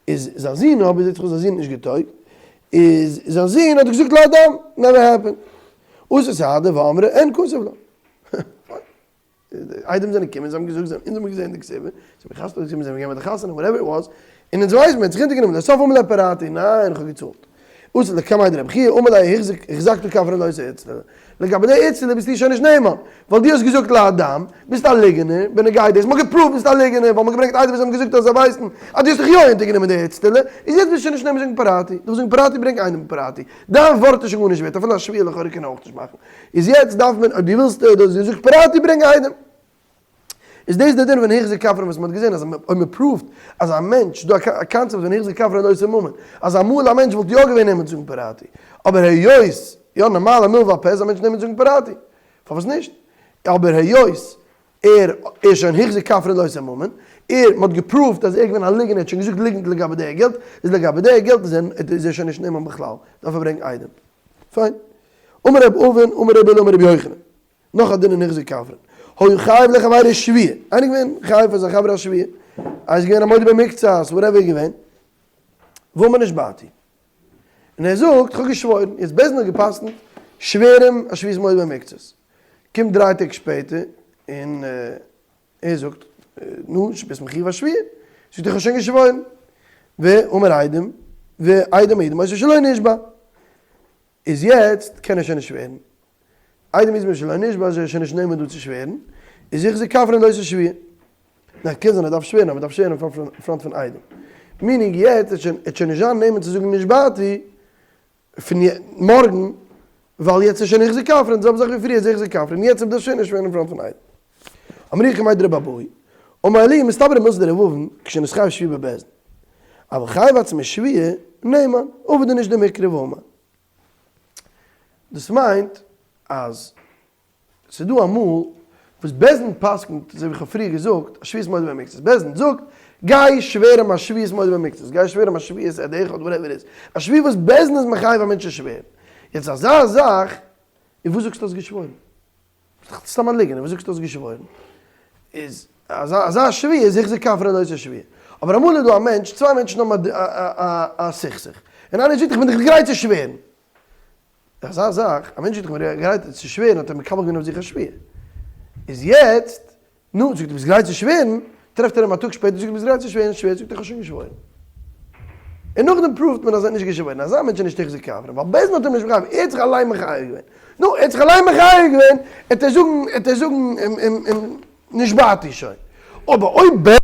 איז זיין זון אבער זעט זיך אויס זיין זון האט נישט געטויגט, איז זיין זון האט געזאגט להדם, never happened. אתו סהדי ואמרי אין כתב לה. די עדים זענען געקומען זיי האבן געזאגט אונז האבן געזען די כתובה, זיי האבן חתונה געזען זיי האבן געגעבן די חתונה whatever it was, און אונז ווייסן מען האט זיך אונטערגענומען לסוף אמר ליה פרעתי ניין איך האב געצאלט. אתו לקמיה דרבי חייא אמר ליה החזקת כפרין לאותה איצטלא, לגבי די איצטלא ביסטו שוין נישט נאמן, ווייל דו האסט געזאגט להדם, ביסט א ליגענער, בנוגע דאס, מ'האט געפרואווט ביסט א ליגענער, ווייל מ'האט געברענגט עדים וואס האבן געזאגט אז זיי ווייסן אז דו האסט דיך יא אונטערגענומען די איצטלא, איז יעצט ביסטו שוין נישט נאמן זאגן פרעתי, דארפסט זאגן פרעתי ברענג איינעם פרעתי, דיין ווארט איז שוין גארנישט ווערט, אפילו א שבועה לכאורה קען ער אויך נישט מאכן, איז יעצט דארף מען, אויב דו ווילסט דאס, דו זאגסט פרעתי ברענג עדים. איז דאס די דין פון החזיק כפרין וואס מען האט געזען אז אויב מען פרואווט אז א מענטש, ס'דא א קאנצעפט פון החזיק כפרין לאותו ממון, אז אמאל א מענטש וואלט יא געווען נאמן צו זאגן פרעתי, אבער היות, יא נארמאל א מלוה על פה איז א מענטש נאמן צו זאגן פרעתי, פארוואס נישט? אבער היות ער איז שוין החזיק כפרין לאותו ממון, ער, מען האט געפרואווט אז ער איז געווען א ליגענער, ער האט שוין געזאגט ליגנט לגבי די געלט, איז לגבי די געלט איז ער שוין נישט נאמן בכלל, דארף ער ברענגן עדים. פיין. אמר רב אבין אמר רבי אילעא אמר רבי יוחנן. נאך א דין אין החזיק כפרין, היה חייב לחבירו שבועה, איינער געווען חייב פאר זיין חבר א שבועה, ער איז געווען א מודה במקצת, whatever איז געווען, ואמר נשבעתי, און ער זאגט איך האב געשוואוירן, יעצט בית דין האט געפסקנט שווער אים א שבועת מודה במקצת, קומט דריי טעג שפעטער און ער זאגט נו ביסט מחויב א שבועה, זאגט ער איך האב שוין געשוואוירן, ואמר עדים, ועדים מעידים אותו שלא נשבע, איז יעצט קען ער שוין נישט שווערן. עדים מעידים שלא נשבע איז ער שוין נישט נאמן דא צו שווערן, איז החזיק כפרין לאותה שבועה. ניין קען זיין ער דארף שווערן אבער ער דארף שווערן אין front פון עדים. meaning יעצט ער וועט שוין נישט זיין נאמן צו זאגן נשבעתי פון מארגן ווייל יעצט איז שוין החזיק כפרין, די זעלבע זאך ווי פריער איז החזיק כפרין יעצט דארף שוין נישט שווערן אין front פון עדים. אמרי קמיה דרבי אבהו, אמר לי מסתברא מילתא דרב אבין כשנתחייב שבועה בבית דין. אבל חייב עצמו שבועה נאמן, עביד איניש דמקרי ואמר. דאס מיינט אז ס'איז דא אמאל וואס בית דין פסק'נט, אזוי ווי איך האב פריער געזאגט, א שבועת מודה במקצת, בית דין זאגט, גיי שווער אים א שבועת מודה במקצת, גיי שווער אים א שבועת עד אחד whatever איז, א שבועה וואס בית דין איז מחייב א מענטש צו שווערן. יעצט אזא זאך, און וואס זאגסטו האסט געשוואוירן? ביסט דאך סתם א ליגענער, וואס זאגסטו האסט געשוואוירן? איז אזא אזא שבועה איז החזיק כפרין לאותה שבועה. אבער אמאל איז דא א מענטש, צוויי מענטשן האבן א א סכסוך, און איינער זאגט איך בין דיך גרייט צו שווערן. אזא זאך, א מענטש זאגט איך בין גרייט צו שווערן האט ער מקבל געווען אויף זיך א שבועה. איז יעצט נו, זאגט ער, ביסט גרייט צו שווערן? טרעפט ער אים א טאג שפעטער, זאגט ער, ביסט גרייט צו שווערן? שווערט, זאגט ער, איך האב שוין געשוואוירן. און נאכדעם פרואווט מען אז ער האט נישט געשוואוירן. אזא מענטש איז נישט החזיק כפרין, ווייל בית דין האט אים נישט מחייב, ער האט זיך אליין מחייב געווען. נו, ער האט זיך אליין מחייב געווען, עט ער זאגן, עט ער זאגן, נשבעתי שוין. אבער אויב בית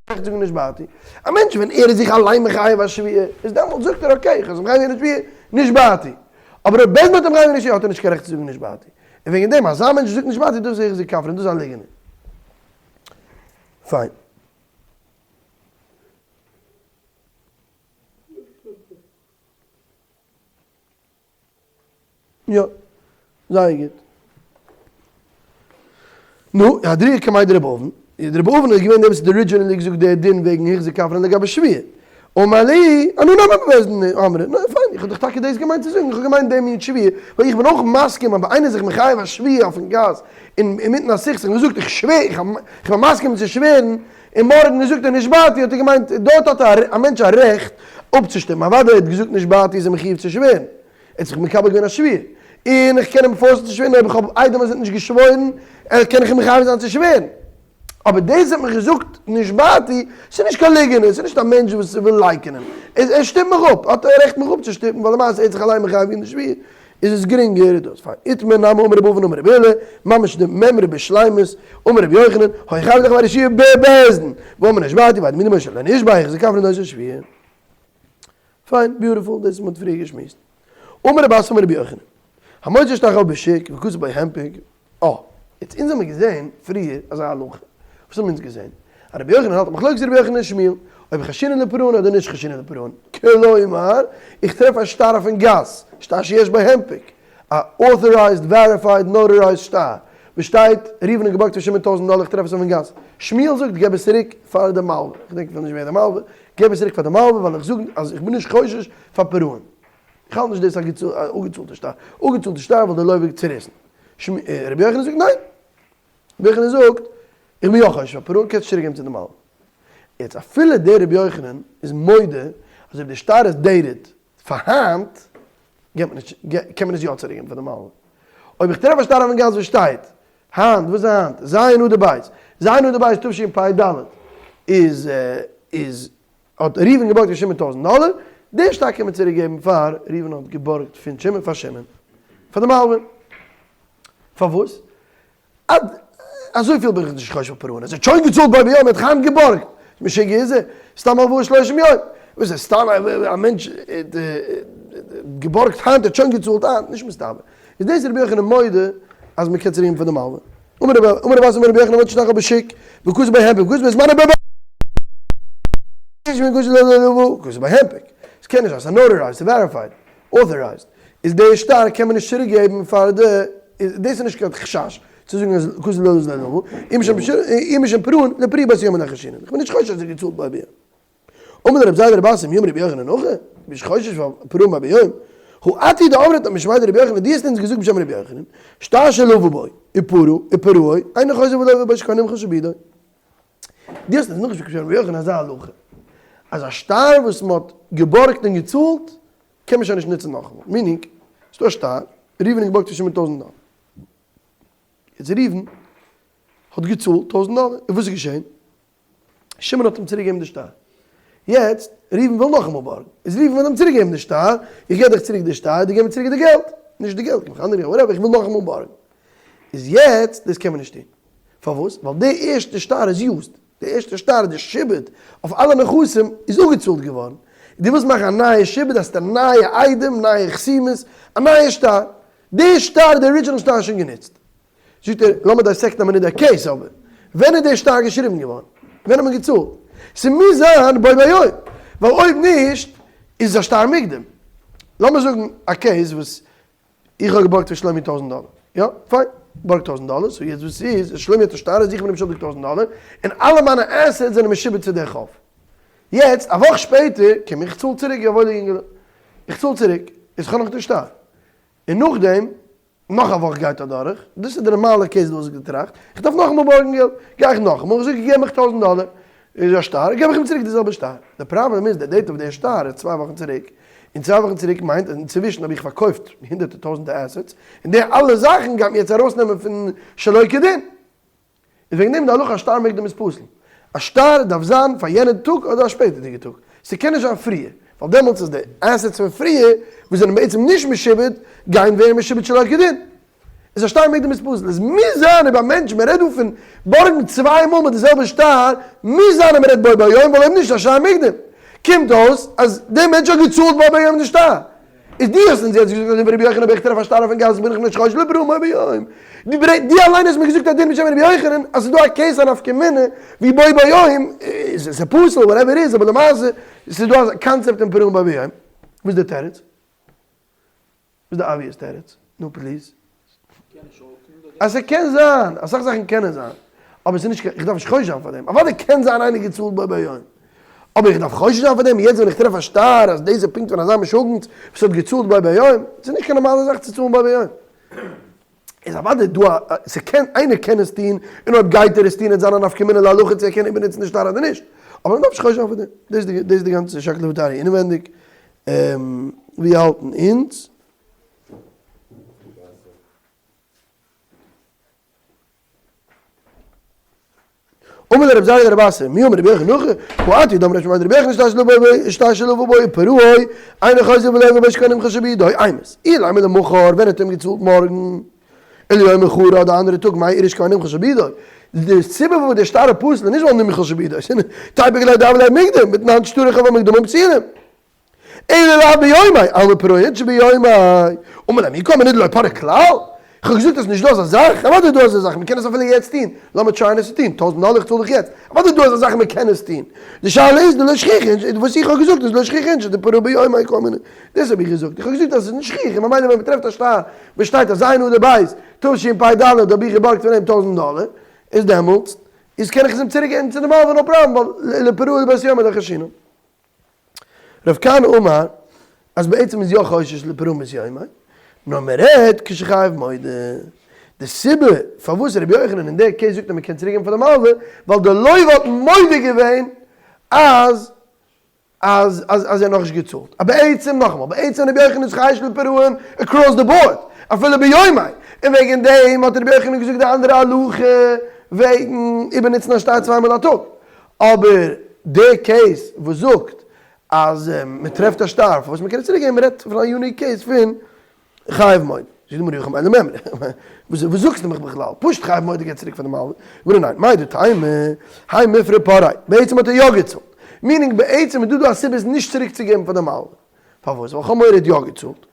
דין זאגן נשבעתי, א מענטש ווען ער איז זיך אליין מחייב א שבועה, איז דעמאלט זאגט ער okay, איך האב זיך מחייב געווען א שבועה, נשבעתי. אבער אויב בית דין האט אים מחייב געווען א שבועה, האט ער נישט קיין רעכט צו זאגן נשבעתי. און וועגן דעם אזא מענטש זאגט נשבעתי דאס איז החזיק כפרין דאס איז א ליגענער. פיין. יא. זייער גוט. נו, הדריא קמיה דרבי אבין. דרבי אבין איז געווען דער וואס האט originally געזאגט דער דין וועגן החזיק כפרין לגבי שבועה. אמר לי, אנא נמי בבית דין אמרי, נו פיין, איך האב דאך טאקע דאס געמיינט צו זאגן, איך האב געמיינט דעם מין שבועה, ווייל איך בין אויך מסכים אז ווען איינער איז זיך מחייב א שבועה אויפן גאס אינמיטן א סכסוך און זאגט איך שווער, איך בין מסכים צו שווערן, און מארגן זאגט ער נשבעתי האט ער געמיינט דארט האט א מענטש א רעכט אפצושטימען, אוודאי ער האט געזאגט נשבעתי איז ער מחויב צו שווערן, ער האט זיך מקבל געווען א שבועה, און איך קען אים force ן צו שווערן אויב איך האב עדים אז ער האט נישט געשוואוירן, קען איך אים מחייב זיין צו שווערן. אבער דאס האט מיך געזאגט נשבעתי, ס'איז נישט קיין ליגענער, ס'איז נישט א מענטש וואס וויל לייקענען, ער שטופט מיך אפ, האט ער רעכט מיך אפצושטופן, ווייל למעשה ער האט זיך אליין מחייב געווען די שבועה, איז עס גרינגער איז דאס פיין. איתמר נמי אמר רבי אבין אמר רבי אילעא, ממש די מימרא בשלימות, אמר רבי יוחנן, היה חייב לחבירו שבועה בבית דין, ואמר נשבעתי והעדים מעידים שלא נשבע החזיק כפרן נושא שבועה. פיין, beautiful, דאס האט מען פריער געשמועסט. אמר רבי אסי אמר רבי יוחנן, המוצא שטר חוב בשוק וכתוב בו הנפק, אה, יעצט אונז האמיר געזען פריער אזא הלכה, וואס האבן אונז געזען? אז רבי יוחנן האלט א מחלוקת רבי יוחנן און שמואל, אויב חיישינן לפירעון אדער נישט חיישינן לפירעון, כלומר, איך טרעף א שטר אויפן גאס, שטר שיש בו הנפק, א authorized verified notarized שטר, וואס שטייט, ראובן האט געבארגט פון שמעון טויזענט דאלער איך טרעף עס אויפן גאס, שמואל זאגט געב עס צוריק פאר די מלווה, איך געדענק אפילו נישט ווער די מלווה, געב עס צוריק פאר די מלווה ווייל איך זאג אז איך בין נישט חושש פאר פירעון, איך האלט נישט דאס איז א אפגעצאלטע שטר, אפגעצאלטע שטר וואלט די לווה צוריסן. רבי יוחנן זאגט ניין! רבי יוחנן זאגט איך בין יא חושש פאר פירעון קענסט צוריק געבן צו די מלווה. יעצט אפילו דער רבי יוחנן איז מודה אז אויב די שטר איז dated פאר היינט געבט מען נישט קען מען עס יא צוריק געבן פאר די מלווה. אויב איך טרעף א שטר אויפן גאס וואס שטייט היינט וואס איז היינט? ז' אדר ב' ז' אדר ב' תשפ"ד איז איז האט ראובן געבארגט פון שמעון טויזענט דאלער, די שטר קען מען צוריק געבן פאר ראובן האט געבארגט פון שמעון פאר שמעון פאר די מלווה. פארוואס? עד אזויפיל בין איך נישט חושש פאר פירעון, ער האט שוין געצאלט בו ביום, ער האט היינט געבארגט, משוגע איז ער? סתם הלוואה שלושים יום, וואס איז סתם א מענטש האט געבארגט היינט, ער האט שוין געצאלט היינט, נישט מסתבר. איז דאס רבי יוחנן מודה אז מען קען צוריק געבן פאר די מלווה. אמר רב אסי אמר רבי יוחנן המוציא שטר חוב בשוק, וכתוב בו הנפק, וכתוב בו זמנו בו וכתוב בו הנפק. עס קען נישט זיין, ס'איז notarized, ס'איז verified, authorized. איז די שטר קען מען נישט צוריק געבן פאר די, דאס איז נישט קיין חשש צו זאגן אז כתוב לא ללוה, אי משום פירעון לפרועי באותו יום אין חיישינן, איך בין נישט חושש אז ער האט געצאלט בו ביום. אמר ליה רב זירא לרב אסי מי אמר רבי יוחנן הכי, ביסט חושש פאר פירעון בו ביום? הא אתו דאמרת משמיה דרבי יוחנן, דו האסט אונז געזאגט בשם רבי יוחנן, שטר שלוה בו, ופרעו, ופרעו, אינו חוזר ולוה בו שכבר נמחל שעבודו. דו האסט אונז נאכגעזאגט בשם רבי יוחנן אזא הלכה, אז א שטר וואס מען האט געבארגט און געצאלט, קען מען שוין נישט נוצן נאכאמאל, meaning, ס'דא א שטר, ראובן האט געבארגט פון שמעון טויזנט דאלער, יעצט ראובן האט געצאלט טויזנט דאלער, און וואס איז געשען? שמעון האט אים צוריק געגעבן די שטר, יעצט ראובן וויל נאכאמאל בארגן, איז ראובן וויל אים צוריק געבן די שטר, איך געב דיך צוריק די שטר, דו געב מיר צוריק די געלט, נישט די געלט, גיב מיך אנדערע געלט, whatever, איך וויל נאכאמאל בארגן, איז יעצט דאס קען מען נישט טון, פארוואס? ווייל די ערשטע שטר איז used, די ערשטע שטר, די שעבוד אויף אלע נכסים איז אפגעצאלט געווארן, דו ווילסט מאכן א נייע שעבוד דארפסטו נייע עדים, נייע חתימות, א נייע שטר, די שטר, די original שטר איז שוין גענוצט. זאגט ער, לאמיר dissect ן א מינוט די case אבער, ווען איז די שטר געשריבן געווארן? ווען האט מען געצאלט? ס'מוז זיין בו ביום, ווייל אויב נישט איז עס א שטר מוקדם. לאמיר זאגן א case וואס איך האב געבארגט פון שלומי טויזנט דאלער, יא, פיין, בארג טויזנט דאלער, so יעצט וואס איז, אז שלומי האט א שטר אז איך בין אים שולדיג טויזנט דאלער, און אלע מיינע assets זענען משועבד צו דער חוב. יעצט, א וואך שפעטער, קום איך צאל צוריק, יא וואוילע יונגעלע, איך צאל צוריק, איז כ'האב נאך די שטר. און נאכדעם, נאך א וואך גייט אדורך, דאס איז די נארמאלע case וואס איך געטראכט, איך דארף נאכאמאל בארגן געלט, גיי איך נאכאמאל, איך זאג געב מיך טויזנט דאלער, איז א שטר, געב איך אים צוריק די זעלבע שטר. די פראבלעם איז די date אויף די שטר איז צוויי וואכן צוריק, און צוויי וואכן צוריק מיינט אז אינצווישן האב איך פארקויפט הונדערטער טויזנטער assets, און די אלע זאכן גייט מען יעצט ארויסנעמען פון שלא כדין. איז וועגן דעם די הלכה א שטר מוקדם איז פסול. א שטר דארף זיין פאר יענע טאג אדער א שפעטערדיגע טאג. ס'קען נישט זיין פריער, ווייל דעמאלטס איז די assets פון פריער וואס זענען בעצם נישט משועבד גייען ווערן משועבד שלא כדין. איז א שטר מוקדם איז פסול. עס מוז זיין אויב א מענטש, מען רעדט דא פון בארגן צוויי מאל מיט די זעלבע שטר, מוז זיין אז מען רעדט בו ביום, ווייל אויב נישט איז א שטר מוקדם. קומט אויס אז דער מענטש האט געצאלט בו ביום די שטר. איז דו האסט אונז יעצט געזאגט אז רבי יוחנן אויב איך טרעף א שטר אויפן גאס בין איך נישט חושש לפירעון בו ביום. דו ברענגסט, דו אליין האסט מיר געזאגט א דין בשם רבי יוחנן אז ס'איז דא א case א נפקא מינה ווי בו ביום איז עס פסול whatever איז אבער למעשה ס'איז דא א קאנצעפט אין פירעון בו ביום. וואס איז די תירוץ? וואס איז די obvious תירוץ? נו please. אז ס'קען זיין, אסאך זאכן קענען זיין, אבער ס'איז נישט, איך דארף נישט חושש זיין פאר דעם, אוודאי קען זיין איינער געצאלט בו ביום, אבער איך דארף חושש זיין פאר דעם, יעצט ווען איך טרעף א שטר אז דאס איז פונקט פון אזא משוגעת וואס האט געצאלט בו ביום, ס'איז נישט קיין נארמאלע זאך צו צאלן בו ביום. איז אוודאי דא א, ס'קען, איינער קען עס טון, און אויב גייט ער עס טון וועט זיין א נפקא מינה להלכה צו ער קען איבערנוצן די שטר אדער נישט, אבער מ'דארף נישט חושש זיין פאר דעם. דאס איז די גאנצע שקלא וטריא אינעווענדיג. ווי האלטן אונז? אמר ליה רבי זירא לרב אסי, מי אמר רבי יוחנן הכי, הא אתו דאמר רב שמעון בר רבי יוחנן שטר שלוה בו שטר שלוה בו ופרעו, אינו חוזר ולוה בו שכבר נמחל שבידו, אימת, אילימא למחר, ווען האט ער אים געצאלט מארגן? וליום אחרא די אנדערע טאג מאי איריא שכבר נמחל שבידו, די סיבה פארוואס דער שטר איז פסול איז נישט ווייל נמחל שבידו, ס'איז תיפוק ליה דהוה ליה מוקדם, ותנן שטרי חוב המוקדמים פסולים. אלא לאו ביומיה, אלמא פירעון שביומיה. אמר ליה מי קאמר דלא פרעיה כלל? איך האב געזאגט אז ס'נישט דא אזא זאך? אוודאי איז דא אזא זאך, מ'קען עס אפילו יעצט טון, לאמיר טרייען עס צו טון, טויזענט דאלער איך צאל דיך יעצט, אוודאי איז דא אזא זאך מ'קען עס טון, די שאלה איז דלא שכיח, וואס איך האב געזאגט איז לא שכיח אינשי דפרעי ביומיה קאמינא, דאס האב איך געזאגט, איך האב געזאגט אז עס איז נישט שכיח, און ממילא ווען מ'טרעפט א שטר וואס שטייט אז ז' אדר ב' תשפ"ד האב איך געבארגט פון אים טויזענט דאלער, איז דעמאלטס איז קען איך עס אים צוריק געבן צו די מלווה נאו פראבלעם ווייל לפירעון באותו יום לא חיישינן. רב כהנא אמר אז בעצם איז יא חושש לפירעון באותו יום, נאר מען רעדט כשחייב מודה. די סיבה פארוואס רבי יוחנן אין די case זאגט אז מען קען צוריק געבן פאר די מלווה, ווייל די לוה האט מודה געווען אז אז אז אז ער האט נאכנישט געצאלט. אבער בעצם, נאכאמאל, בעצם רבי יוחנן איז חייש לפירעון across the board, אפילו ביומיה, און וועגן דעם האט רבי יוחנן געזאגט די אנדערע הלכה וועגן איבערנוצן א שטר צוויי מאל א טאג. אבער די case וואס זאגט אז מען טרעפט א שטר פארוואס מען קען עס צוריק געבן רעדט פון א unique case פון חייב מודה. זאגט די גמרא אי הכי מאי למימרא, וואס זאגסטו מיך בכלל? פשוט חייב מודה געבט צוריק פאר די מלווה. גמרא ניין, מהו דתימא, האי מיפרע פרעיה, בעצם האט ער יא געצאלט. meaning בעצם איז דא דא א סיבה עס נישט צוריק צו געבן פאר די מלווה. פארוואס? ווייל כ'האב מורא ער האט יא געצאלט.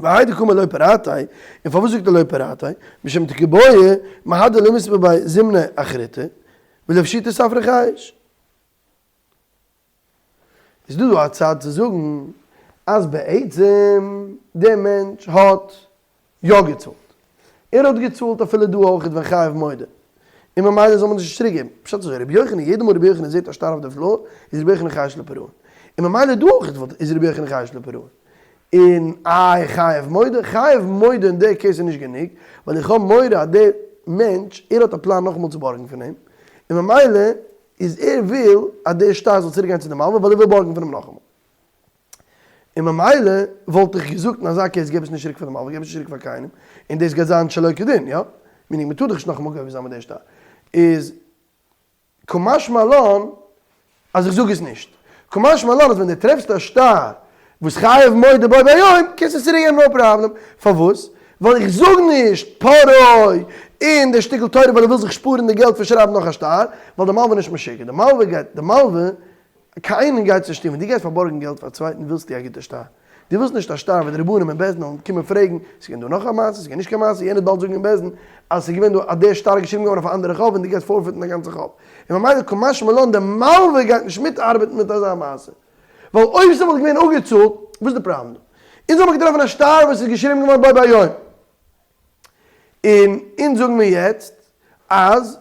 והאי דקאמר לא פרעתיה, און פארוואס זאגט ער לא פרעתיה? משום דקא בעי מהדר למיספר ביה זימנא אחריתא, ולפשוטי ספרא חייש. איז דא דא א צד צו זאגן אז בעצם דער מענטש האט יא געצאלט. ער האט געצאלט אפילו דא אויך ווען חייב מודה. און ממילא זאל מען נישט צוריק געבן. פשט אזוי, רבי יוחנן, יעדע מאל רבי יוחנן זעט א שטר אויף די floor, איז רבי יוחנן חייש לפירעון. און ממילא דא אויך איז רבי יוחנן חייש לפירעון. און איי חייב מודה? חייב מודה אין די case איז נישט גענוג, ווייל איך האב מורא אז דער מענטש, ער האט א פלאן נאכאמאל צו בארגן פון אים, און ממילא איז ער וויל אז דער שטר זאל צוריק גיין צו די מלווה ווייל ער וויל בארגן פון אים נאכאמאל. און ממילא וואלט איך געזאגט אין אזא case געב עס נישט צוריק פאר די מלווה, געב עס נישט צוריק פאר קיינעם, און דאס גייט זיין שלא כדין, יא? meaning מ'טאר דאך נישט נאכאמאל גובה זיין מיט דער שטר. איז קא משמע לן אז איך זאג עס נישט. קא משמע לן אז ווען דו טרעפסט א שטר וואס חייב מודה בו ביום, קענסטו עס צוריק געבן no problem. פארוואס? ווייל איך זאג נישט פרעה אין די שטיקל תורה ווייל ער וויל זיך שפארן די געלט פון שרייבן נאך א שטר, ווייל די מלווה איז נישט משוגע. די מלווה גייט, די מלווה, קיינעם גייט עס נישט טון. ווען דו גייסט פארבארגן געלט פאר א צווייטן ווילסטו א גוטע שטר. דו ווילסט נישט א שטר ווען די רבנים אין בית דין וועלן קומען פרעגן, ס'איז געווען דא נאך א מעשה, ס'איז געווען נישט קיין מעשה, יענער וועט באלד זאגן אין בית דין אז ס'איז געווען דא אז דער שטר איז געשריבן געווארן אויף א אנדערע חוב און דו גייסט forfeit ן א גאנצע חוב. און ממילא קא משמע לן די מלווה גייט נישט מיטארבעטן מיט אזא מעשה. ווייל אויב ס'וואלט געווען אפגעצאלט, וואס איז די פראבלעם דא? אונז האבן געטראפן א שטר וואס איז געשריבן געווארן בו ביום. און אונז זאגן מיר יעצט אז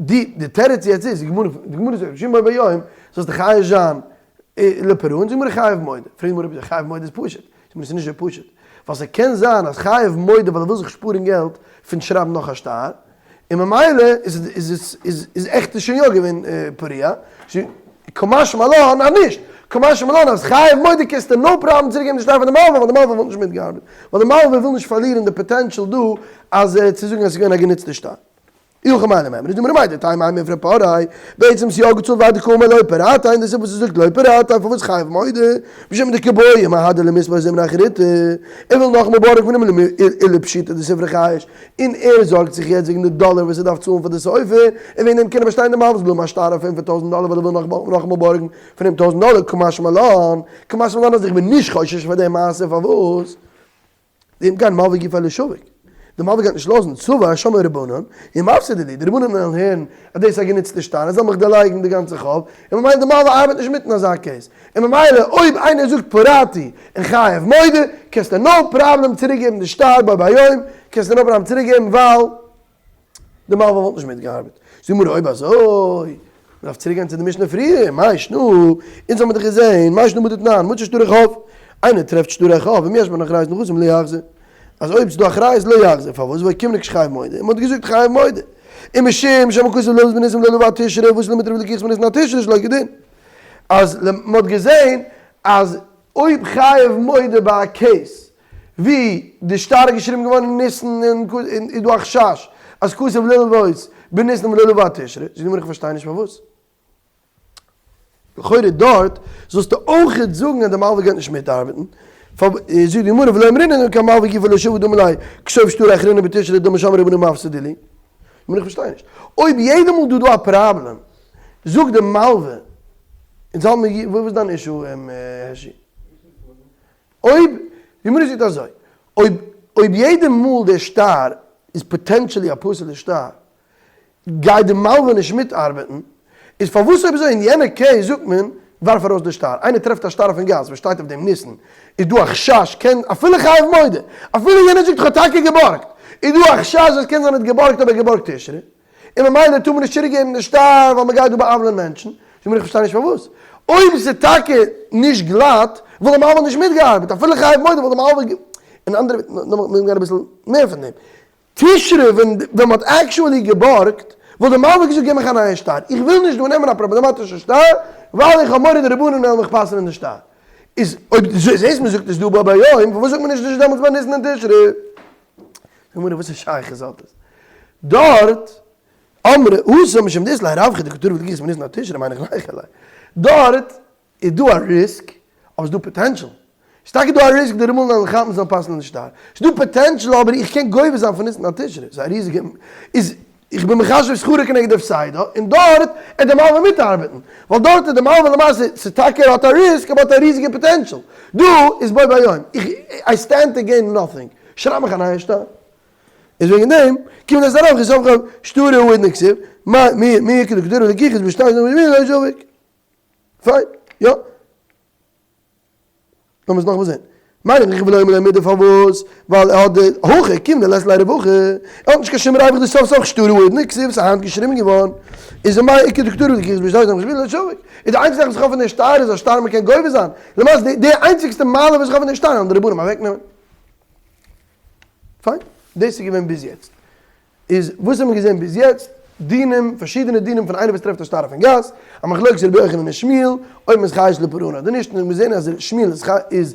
די די תירוץ יעצט איז, די גמרא די גמרא זאגט רבי שמעון בו ביום זאלסטו חייש זיין לפירעון, זאגט די גמרא חייב מודה, פרעגט די גמרא אויב חייב מודה איז פשוט, זאגט די גמרא ס'איז נישט אזוי פשוט, ווייל ס'קען זיין אז חייב מודה ווייל ער וויל זיך שפארן געלט פון שרייבן נאך א שטר, און ממילא איז איז איז איז עכט איז שוין יא געווען פרוע, קא משמע לן אז נישט, קא משמע לן אז חייב מודה קענסטו no problem צוריק געבן די שטר פאר די מלווה ווייל די מלווה וואלט נישט מיטגעארבעט, ווייל די מלווה וויל נישט פארלירן די potential דא אז צו זאגן אז ס'איז געווען א גענוצטע שטר. אי הכי מאי למימרא איז די גמרא מהו דתימא האי מיפרע פרעיה, בעצם ס'יא געצאלט והאי דקאמר לא פרעתיה און די סיבה וואס ער זאגט לא פרעתיה פארוואס חייב מודה משום דקא בעי מהדר למיספר זימנא אחריתא ער וויל נאכאמאל בארגן פון אים ולפשוטי דספרא חייש און ער זארגט זיך יעצט וועגן די דאלער וואס ער דארף צאלן פאר די סופר און וועגן דעם קען ער באשטיין די מלווה זאל האבן א שטר אויף אים פון טויזענט דאלער ווייל ער וויל נאכאמאל בארגן פון אים טויזענט דאלער קא משמע לן קא משמע לן אז איך בין נישט חושש פאר די מעשה פארוואס דאם כן מלווה גופיה לא שביק, די מלווה גייט נישט לאזן, סבר שמעי רבנן, ומפסידי לי, די רבנן וועלן הערן אז דאס איז א גענוצטע שטר, עס זאל מיך דערלייגן די גאנצע חוב, און ממילא די מלווה ארבעט נישט מיט אין אזא case, און ממילא אויב איינער זאגט פרעתי און חייב מודה, קענסטו no problem צוריקגעבן די שטר בו ביום, קענסטו no problem צוריקגעבן ווייל. די מלווה וואלט נישט מיטגעארבעט. זאגט די גמרא אויב אזוי, מ'דארף צוריק גיין צו די משנה פריער, מאי שנא, אונז האמיר דאך געזען, מאי שנא בהא דתנן, מצא שטרי חוב, איינער טרעפט שטרי חוב, ואם יש בהן אחריות נכסים לא יחזיר, אז אויב ס'דא אחריות לא יחזיר, פארוואס ואוקימנא כשחייב מודה, און מ'האט געזאגט חייב מודה, ומשום שאמר הכתוב ללוות בניסן ולא לוה עד תשרי, ואתא למיטרף לקיחות מניסן עד תשרי שלא כדין, אז מ'האט געזען אז אויב חייב מודה ביי א case ווי די שטר איז געשריבן געווארן אין ניסן און איז דא א חשש אז כתב ללוות. בניסן ולא לבא עד תשרי, זאגט די גמרא איך פארשטיי נישט פארוואס. לכאורה דארט זאלסטו אויכעט זאגן אז די מלווה גייט נישט מיטארבעטן, זאגט די גמרא ולא אמרינן אלא כמלווה גופא לא שביק דאמר ליה כתוב שטרי אחרינא בתשרי דלמא שמעי רבנן מפסדי לי. גמרא איך פארשטיי נישט. אויב יעדע מאל דא דא א פראבלעם זאגט די מלווה, אונז האלט מיר וואס איז דיין issue הערשי? אויב, די גמרא זאגט אזוי, אויב אויב יעדע מאל דער שטר איז potentially א פסול'ע שטר, גייט די מלווה נישט מיטארבעטן, איז פארוואס אויב אזוי אין יענע case זאגט מען ווארף ארויס די שטר, איינער טרעפט א שטר אויפן גאס וואס שטייט אויף דעם ניסן, איז דא א חשש קען אפילו חייב מודה, אפילו יענער זאגט איך האב טאקע געבארגט, איז דא א חשש אז קען זיין ער האט געבארגט אבער געבארגט תשרי, און ממילא טאר מען נישט צוריק געבן די שטר ווייל מען גייט דא בא'עוול'ען מענטשן, זאג מיר איך פארשטיי נישט פארוואס אויב ס'איז טאקע נישט גלאט וואלט די מלווה נישט מיטגעארבעט אפילו חייב מודה וואלט די מלווה אין אנדערע ווערטער נאר אביסל מער פון דעם תשרי ווען ווען מ'האט actually געבארגט וואלט די מלווה געזאגט גיב מיך א נייע שטר איך וויל נישט דא נעמען א פראבלעמאטישע שטר ווייל איך האב מורא די רבנים וועלן מיך פסל'ען די שטר איז אויב דו זעסט מ'זאגט עס דא בו ביום פארוואס זאגט מען נישט נישט דעמאלטס ביי ניסן און תשרי? גמרא וואס איז שייכות האט עס דארט? אמרי התם משום דאית ליה רווחא דקא טריף לקיחת מניסן עד תשרי מאי ניחא ליה דארט איז דא א risk אבער ס'דא potential ס'איז טאקע דא א risk די רבנים וועלן כאפן זאלן פסל'ן די שטר ס'איז דא potential אבער איך קען גובה זיין פון ניסן עד תשרי ס'איז א ריזיגע איז איך בין מחשב שכרו כנגד הפסדו און דארט עט די מלווה מיטארבעטן ווייל דארט איז די מלווה למעשה ס'איז טאקע ער האט א risk אבער האט א ריזיגע potential דא איז בו ביום איך I stand to gain nothing שרייב מיך א נייע שטר. איז וועגן דעם קומט דאס ארויף כי סוף כל שטרא האידנא כתיב מי מי איכא דקא טריף לקיחת בשטר זאגט מען לא שביק. פיין, יא. לאמיר עס נאכאמאל זען. מיין איך ולא אמר ליה מידי פארוואס? ווייל ער האט די הכא כיון דלית ליה רווחא, ער האט נישט קיין שום רווח דסוף סוף שטרא האידנא כתיב ס'איז היינט געשריבן געווארן. איז מאי איכא דקא טריף לקיחת בשטר זאגט מען לא שביק. איז די איינציגסטע זאך וואס איך האב פון די שטר איז א שטר מ'קען גובה זיין. למעשה די די איינציגסטע מעלה וואס איך האב פון די שטר וועלן די רבנים אוועקנעמען. פיין, דאס איז געווען ביז יעצט. איז וואס האבן מיר געזען ביז יעצט? דינים, פארשידענע דינים פון איינער וואס טרעפט א שטר אויפן גאס, א מחלוקת רבי יוחנן און שמואל, אויב מ'איז חייש לפירעון אדער נישט, און מיר זעען אז שמואל איז איז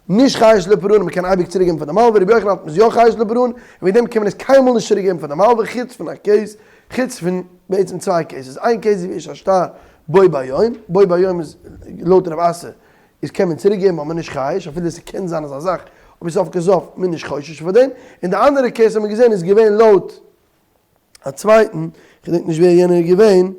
נישט חייש לפירעון און מ'קען אייביג צוריק געבן פאר די מלווה, רבי יוחנן האלט מ'איז יא חייש לפירעון, און וועגן דעם קען מען עס קיינמאל נישט צוריק געבן פאר די מלווה חוץ פון א case, חוץ פון בעצם צוויי cases, איין case ווי יש א שטר בו ביום, בו ביום איז לויט רב אסי איז קען מען צוריק געבן ווייל מען איז נישט חייש אפילו ס'קען זיין אזא זאך אבער סוף כל סוף מען איז נישט חושש פאר דעם, און די אנדערע case האט מען געזען איז געווען לויט א צווייטן, כ'געדענק נישט ווער יענער איז געווען,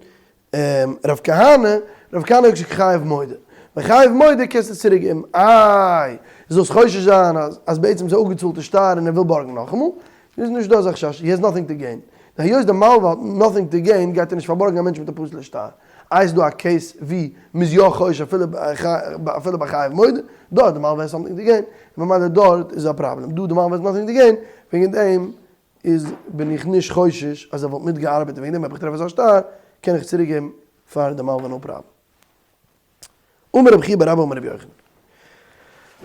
רב כהנא, רב כהנא האט געזאגט חייב מודה, ביי חייב מודה קענסטו צוריק געבן, איי זאלסט חושש זיין אז אז בעצם איז א אפגעצאלטע שטר און ער וויל בארגן נאכאמאל, איז נישט דא אזא חשש, he has nothing to gain, היות די מלווה האט nothing to gain גייט ער נישט פארבארגן א מענטש מיט א פסול'ע שטר. איי איז דא א case ווי מ'איז יא חושש אפילו אפילו ביי חייב מודה, דארט די מלווה has something to gain, און ממילא דארט איז א פראבלעם, דא די מלווה has nothing to gain, וועגן דעם איז בין איך נישט חושש אז ער וואלט מיטגעארבעט און וועגן דעם אויב איך טרעף אזא שטר קען איך צוריק געבן פאר די מלווה no problem. אמר רבי חייא בר אבא אמר רבי יוחנן,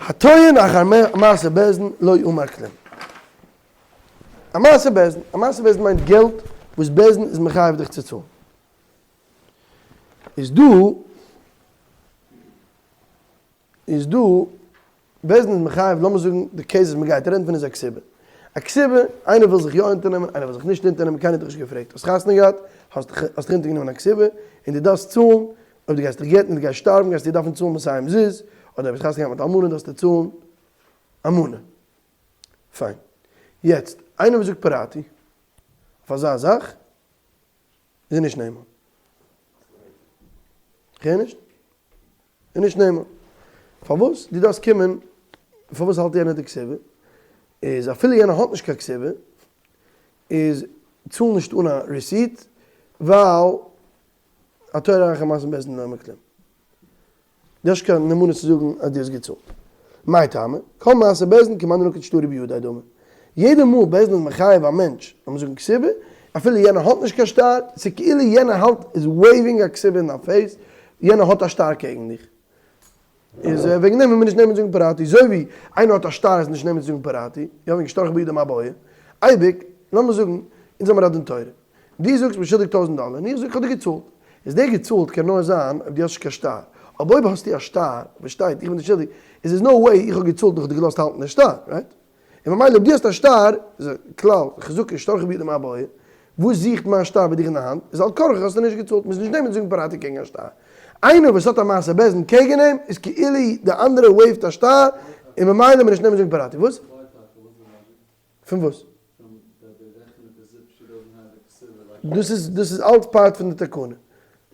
הטוען אחר מעשה בית דין לא אמר כלום. א מעשה בית דין, א מעשה בית דין מיינט געלט וואס בית דין איז מחייב דיך צו צאלן. איז דא איז דא בית דין איז מחייב לאמיר זאגן די case וואס מ'גייט רעדן פון איז א כתובה א כתובה איינער וויל זיך יא אונטערנעמען איינער וויל זיך נישט אונטערנעמען קיינער האט דיך נישט געפרעגט האסט חתונה געהאט האסט דיך האסט דיך אונטערגענומען א כתובה און דו דארפסט צאלן אויב דו גייסט דיך גט'ן און דו גייסט שטארבן גייסטו דארפן צאלן מאתים זוז אדער אויב האסט חתונה געהאט מיט אלמנה דארפסטו צאלן א מנה פיין יעצט איינער וואס זאגט פרעתי אויף אזא זאך איז ער נישט נאמן. כ'הער נישט. איז נישט נאמן. פארוואס? דו דארפסט קומען, פארוואס האלט יענער די כתובה? איז אפילו יענער האט נישט קיין כתובה, איז צאל נישט אן א receipt, ווייל הטוען אחר מעשה בית דין לא אמר כלום. דו האסט קיין נאמנות צו זאגן אז דו האסט געצאלט. מאי טעמא? כל מעשה בית דין כמאן דנקיט שטרא בידיה דמי. יעדע מאל בית דין איז מחייב א מענטש, לאמיר זאגן כתובה, אפילו יענער האט נישט קיין שטר, ס'איז כאילו יענער האלט איז waving א כתובה אין דיין face, יענער האט א שטר קעגן דיך. איז וועגן דעם וויל מען נישט נעמען זאגן פרעתי, אזוי ווי איינער האט א שטר איז נישט נעמען צו זאגן פרעתי, יא וועגן שטרך בידו מה בעיא, אייביג, לאמיר זאגן, אונז האמיר א דין תורה, דו זאגסט מיר שולדיג טויזנט דאלער און איך זאג איך האב דיר געצאלט, איז דער געצאלט קען נאר זיין אויב דו האסט נישט קיין שטר, אבער אויב האסטו א שטר וואס שטייט איך בין דיר שולדיג, איז איז no way איך האב געצאלט און איך האב דיר געלאזט האלטן די שטר, right? און ממילא אויב דו האסט א שטר, איז א כלל, חזקה שטרך בידו מה בעיא. וואס זוכט מיין שטר ביי דיך אין די האנט? איז על כרחך האסטו נישט געצאלט, מוז נישט נעמען זאגן פרעתי קעגן א שטר. איינער וואס האט א מעשה בית דין קעגן אים איז כאילו די אנדערע וועיווט א שטר און ממילא מען נישט נעמען זאגן פרעתי. וואס? פון וואס? דאס איז דאס איז אלץ part פון די תקנה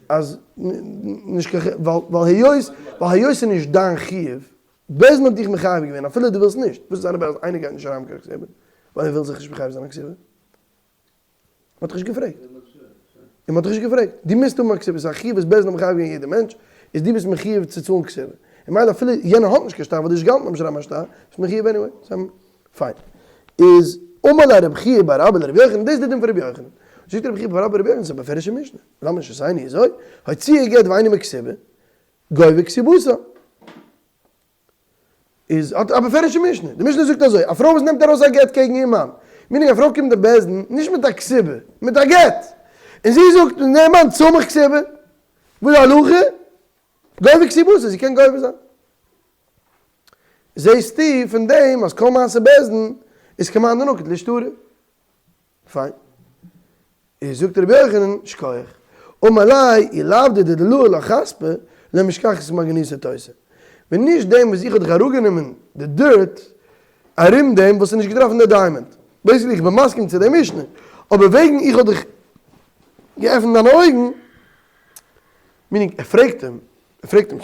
אז נישט קיין ווייל ווייל היות ווייל היות ס'איז נישט דיין חיוב בית דין האט דיך מחייב געווען אפילו דו ווילסט נישט וואס איז זיינע בעלז איינער גייט נישט אריין מיט קיין כתובה ווייל ער וויל זיך נישט מחייב זיין א כתובה. מ'האט דיך נישט געפרעגט. און מ'האט דיך נישט געפרעגט. דו מוזט האבן א כתובה, ס'איז א חיוב וואס בית דין האט מחייב געווען יעדע מענטש, איז דו ביסט מחיוב צו צאלן כתובה. און מילא אפילו יענער האט נישט קיין שטר ווייל דו האסט געהאלטן ביים שרייבן א שטר, ביסט מחיוב anyway. ס'איז פיין. איז אמר ליה רבי חייא בר אבא לרבי יוחנן, דאס איז די דין פון רבי יוחנן. זאגט רבי חייא בר אבא לרבי יוחנן, ס'איז א בפירוש'ע משנה. למה משנתנו אזוי? הוציאה גט ואינו בכתובה, גובה כתובתה. איז האט א בפירוש'ע משנה, די משנה זאגט אזוי, א פרוי וואס נעמט ארויס א גט קעגן איר מאן, meaning א פרוי קומט אין בית דין נישט מיט א כתובה, מיט א גט, און זי זאגט דעם מאן צאל מיך כתובה, וואס איז די הלכה? גובה כתובתה, זי קען גובה זיין. זעסטו פון דעם אז כל מעשה בית דין איז כמאן דנקיט לשטרא. פיין. איז זאגט רבי יוחנן, שכוח. אמר ליה, אי לאו דדלאי לך חספא, לא משכחת מרגניתא תותא. ווען נישט דעם וואס איך האב דיך אראפגענומען די dirt ארום דעם וואלסטו נישט געטראפן די diamond. Basically איך בין מסכים צו די משנה, אבער וועגן איך האב דיך געעפנט דיינע אויגן, meaning ער פרעגט אים, ער פרעגט אים,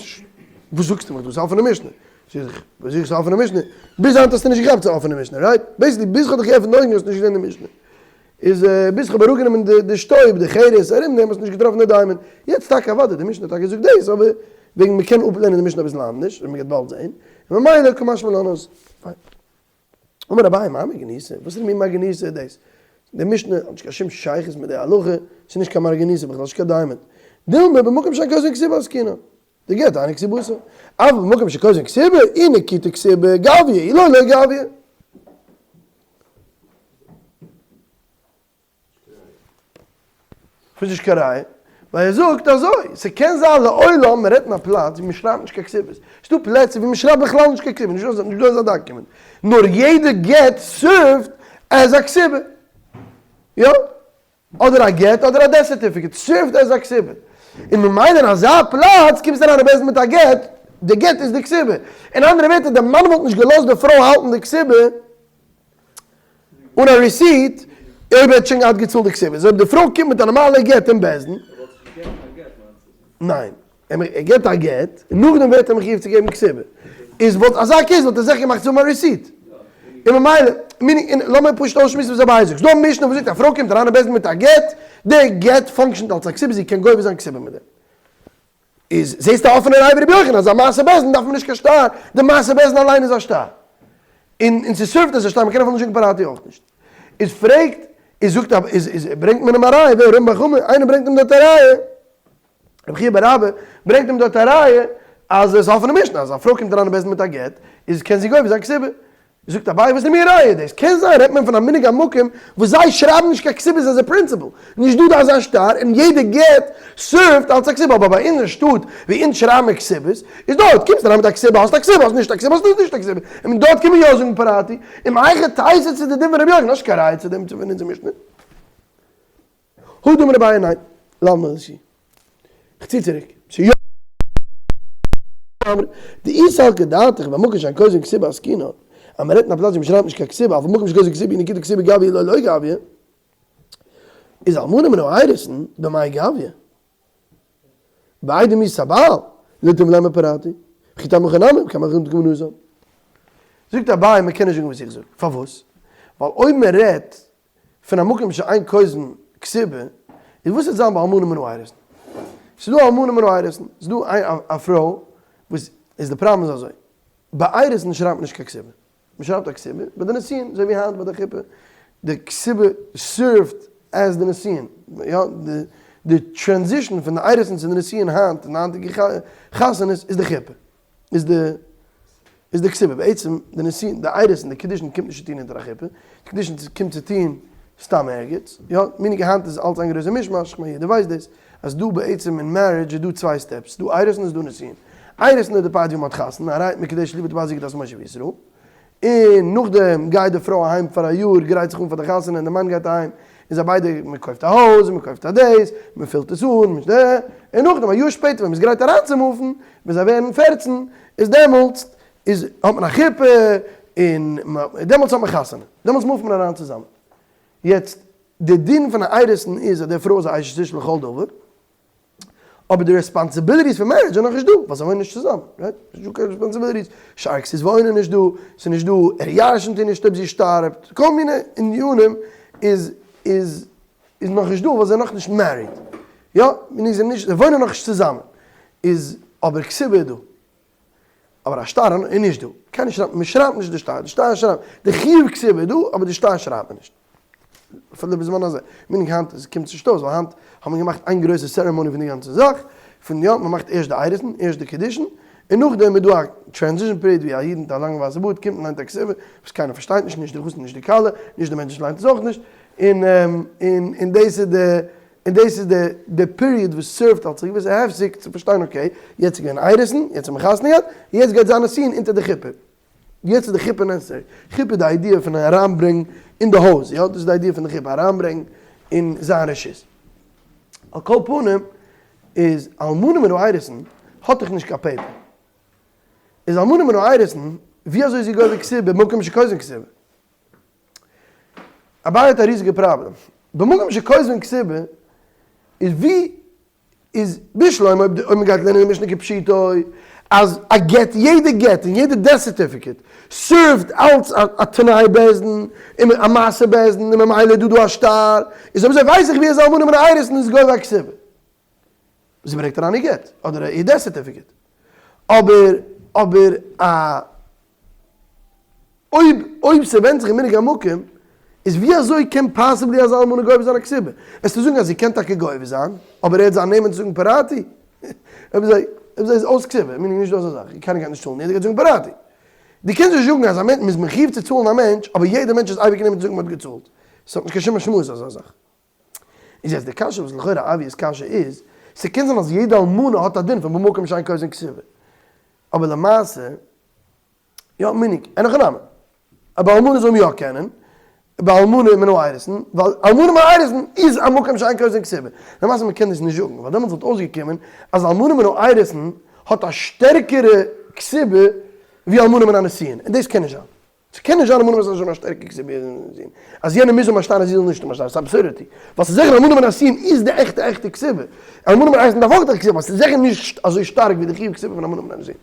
וואס זאגסטו מיך דא? ס'איז א אפענע משנה. זאג איך, וואס זאג איך ס'איז א אפענע משנה? ביז היינט האסטו נישט געכאפט ס'איז א אפענע משנה, right? Basically ביז כ'האב דיך געעפנט די אויגן האסטו נישט געזען די משנה. איז ביז כ'האב אראפגענומען די די שטויב, די חרס ארום דעם האסטו נישט געטראפן די diamond. יעצט טאקע אוודאי די משנה האט טאקע געזאגט דאס, אבער וועגן מ'קען אפלערנען די משנה אביסל אנדערש, ווי מ'גייט באלד זען, און ממילא קא משמע לן אז פיין. אמר אביי מאי מרגניתא? וואס איז מין מרגניתא איז דאס? די משנה האט נישט קיין שום שייכות מיט די הלכה, ס'איז נישט קיין מרגניתא בכלל, ס'נישט קיין diamond. דילמא במקום שאין כותבין כתובה עסקינן, דגט היינו כתובתה, אבל במקום שכותבין כתובה, אי נקיטה כתובה גביא, אי לא לא גביא. וואס נישט קיין ראיה? ווייל ער זאגט אזוי, ס'קען זיין לעולם מען רעדט אין א פלאץ ווי מען שרייבט נישט קיין כתובות, ס'דא פלעצער ווי מען שרייבט בכלל נישט קיין כתובות, נישט דא אזא document, נאר יעדע גט serve ט as א כתובה, יא? אדער א גט אדער א death certificate serve ט as א כתובה, און ממילא אין אזא פלאץ קומסטו אריין אין בית דין מיט א גט, די גט איז די כתובה, אין אנדערע ווערטער די מאן וואלט נישט געלאזט די פרוי האלטן די כתובה, אן א receipt, אויב ער האט שוין געהאט געצאלט די כתובה, איז אויב די פרוי קומט מיט א נארמאלע גט אין בית דין. ער וואלט נישט געגעבן א גט מיינסטו? ניין, ער געבט א גט, און נאכדעם ווערט ער מחיוב צו געבן כתובה. איז וואלט אזא case וואלט ער זיכער געמאכט צו האבן א receipt. און ממילא, meaning, און לאמיר פשוט אויסשמועסן וואס אביי זאגט. ס'דא א משנה וואס זאגט א פרוי קומט אריין אין בית דין מיט א גט, די גט function ט אלס א כתובה, זי קען גובה זיין כתובה מיט דעם. איז זעסטו א אפענע ראיה ווי רבי יוחנן אז א מעשה בית דין דארף מען נישט קיין שטר, די מעשה בית דין אליין איז א שטר. און און ס' serve ט אז א שטר, מ'קען אפילו נישט זאגן פרעתי אויך נישט. איז פרעגט, איז זאגט א, איז איז ברענגט מען אים א ראיה, ווער? רמי בר חמא, איינער ברענגט אים דארט א ראיה, רבי חייא בר אבא ברענגט אים דארט א ראיה אז עס איז א אפענע משנה אז א פרוי קומט אריין אין בית דין מיט א גט, איז קען זי גובה זיין כתובה. זאגט אביי וואס איז מיר ראיה דאס? קען זיין רעדט מען פון א מנהג המקום וואס זיי שרייבן נישט קיין כתובות as a principle, נישט דא דא אזא שטר און יעדע גט serve ט אלס א כתובה, אבער ביי אונז אין שטאט ווי אונז שרייבן מיר כתובות איז דארט קומסט אריין מיט א כתובה האסט א כתובה האסט נישט א כתובה האסט נישט א כתובה און דארט קען מען יא זאגן פרעתי און מהיכא תיתי צו די דין פון רבי יוחנן האסט קיין ראיה צו דעם פון אונזער משנה. הא דאמר אביי ניין, למה זי? כ'צי צוריק. ס'איז יא אמרי, דאי סלקא דעתך במקום שאין כותבין כתובה עסקינן, אז מ'רעדט אין א פלאץ ווי מ'שרייבט נישט קיין כתובה, אבל במקום שכותבין כתובה אי נקיטה כתובה גביא אי לא לא גביא, איז אלמנה מן האירוסין במאי גביא? בעדי מיתת הבעל, ליתיב ולימא פרעתי, וכי תימא הכי נמי, כמה חכמים כוונתם. זאגט אביי מ'קען נישט זאגן וואס איך זאג, פארוואס? ווייל אויב מ'רעדט פון א מקום שאין כותבין כתובה, איז וואס וועט זיין ביי אלמנה מן האירוסין? ס'איז דא אלמנה מן האירוסין, ס'איז דא א פרוי וואס איז די פראבלעם איז אזוי, ביי אירוסין שרייבט מען נישט קיין כתובה, מען שרייבט א כתובה ביי די נישואין, אזוי ווי היינט ביי די חופה, די כתובה serve ט as די נישואין, יא, די transition פון די אירוסין צו די נישואין היינט אין די היינטיגע חתונות איז די חופה. איז די איז די כתובה בעצם די נישואין די אירוסין די קידושין קומט נישט צו טון אונטער א חופה, די קידושין קומט צו טון סתם ערגעץ, יא, meaning היינט איז אלץ איין גרויסע מישמאש, כ'מיין יעדער ווייסט דאס, אז דא בעצם אין marriage איז דא צוויי steps, ס'דא אירוסין און ס'דא נישואין, אירוסין איז די part ווי מ'האט חתונה, הרי את מקודשת לי בטבעת זו כדת משה וישראל, און נאכדעם גייט די פרוי אהיים פאר א יאר גרייט זיך אן פאר די חתונה און די מאן גייט אהיים. און זיי ביידע, מען קויפט א הויז, און מען קויפט א דאס, מען פילט עס אן, און נאכדעם א יאר שפעטער ווען מען איז גרייט אריינצומופן, ווען זיי ווערן פערצן, איז דעמאלטס איז האט מען א חופה, און דעמאלטס האט מען חתונה, דעמאלטס מופט מען אריין צוזאמען. יעצט, די דין פון א אירוסין איז אז די פרוי איז א אשת איש לכל דבר, אבער די responsibilities פון marriage זענען נאכנישט דא, ווייל זיי וואוינען נישט צוזאמען, right? ס'נישט דא קיין responsibilities, שאר כסות וואוינען נישט דא, ס'איז נישט דא, ער ירש'נט איר נישט אויב זי שטארבט, כל מיני ענינים איז איז איז נאכנישט דא ווייל זיי זענען נאכנישט married, יא? מיינט זיי נישט, זיי וואוינען נאכנישט צוזאמען, איז אבער כתובה איז דא, אבער א שטר איז נישט דא, קיינער שרייבט, מען שרייבט נישט די שטר, די שטר שרייבט, די חיוב כתובה איז דא, אבער די שטר שרייבט מען נישט. אפילו בזמן הזה. meaning היינט עס קומט נישט אויס, ווייל היינט האט מען געמאכט איין גרויסע ceremony פון די גאנצע זאך, פון יא, מען מאכט ערשט די אירוסין, ערשט די קידושין, און נאכדעם איז דא א transition period ווי א איד מיט א לאנגע ווייסע בארד קומט און ליינט א כתובה, וואס קיינער פארשטייט נישט, נישט די חתן נישט די כלה, נישט די מענטש וואס ליינט עס אויך נישט, און און און דאס איז די און דאס איז די די period וואס serve ט אלס א געוויסע הפסק צו פארשטיין okay, יעצט איז געווען אירוסין, יעצט האט מען חתונה געהאט, יעצט גייט זיין נישואין אונטער די חופה. יעצט איז די חופה necessary. חופה איז די idea פון אריינברענגן אין די הויז, יא, דאס איז די idea פון די חופה, אריינברענגן אין זיין רשות. על כל פנים, איז אלמנה מן האירוסין האט דאך נישט קיין paper. איז אלמנה מן האירוסין, ווי אזוי איז זי גובה כתובה במקום שכותבין כתובה? אביי האט א ריזיגע פראבלעם. במקום שכותבין כתובה איז ווי איז בשלמא אויב אויב מ'גייט לערנען די משנה כפשוטו אז א גט יעדע גט און יעדע death certificate serve ט אלץ א תנאי בית דין און א מעשה בית דין און ממילא איז דא דא א שטר איז אויב אזוי ווייס איך ווי אזוי אלמנה מן האירוסין איז גובה א כתובה. זי ברענגט אריין איר גט אדער איר death certificate אבער אבער א אויב אויב ס'ווענדט זיך אין מנהג המקום, איז ווי אזוי קען possibly אזא אלמנה גובה זיין א כתובה? וועסטו זאגן אז זי קען טאקע גובה זיין, אבער ער האט זיין נעמען צו זאגן פרעתי? אויב אזוי אויב אזוי איז אויס כתובה, meaning נישט דא אזא זאך, קיינער גייט נישט צאלן, יעדער גייט זאגן פרעתי. דו קענסט נישט זאגן אז א מענטש, מ'איז מחיוב צו צאלן א מענטש, אבער יעדער מענטש איז אייביג נעמען צו זאגן מ'האט געצאלט. ס'האט נישט קיין שום משמעות אזא זאך. איז יעצט די קשיא וואס לכאורה obvious קשיא איז, ס'קען זיין אז יעדע אלמנה האט א דין פון במקום שאין כותבין כתובה, אבער למעשה, יא meaning, אין הכי נמי. אבער אלמנה זאל מען יא קענען, ביי אלמנה מן האירוסין, ווייל אלמנה מן האירוסין איז א מקום שאין כותבין כתובה. למעשה מען קען דאס נישט זאגן, ווייל דעמאלטס וואלט אויסגעקומען אז אלמנה מן האירוסין האט א שטערקערע כתובה ווי אלמנה מן הנישואין, און דאס קען נישט זיין. ס'קען נישט זיין אלמנה מן האירוסין האט א שטערקערע כתובה ווי נישואין, אז יענער מוז האבן א שטר אז זי זאל נישט האבן א שטר, ס'איז absurdity. ווייל ס'איז זיכער אלמנה מן הנישואין איז די עכטע עכטע כתובה. אלמנה מן האירוסין דארף אויך די כתובה, אבער ס'איז זיכער נישט אזוי שטארק ווי די חיוב כתובה פון אלמנה מן הנישואין.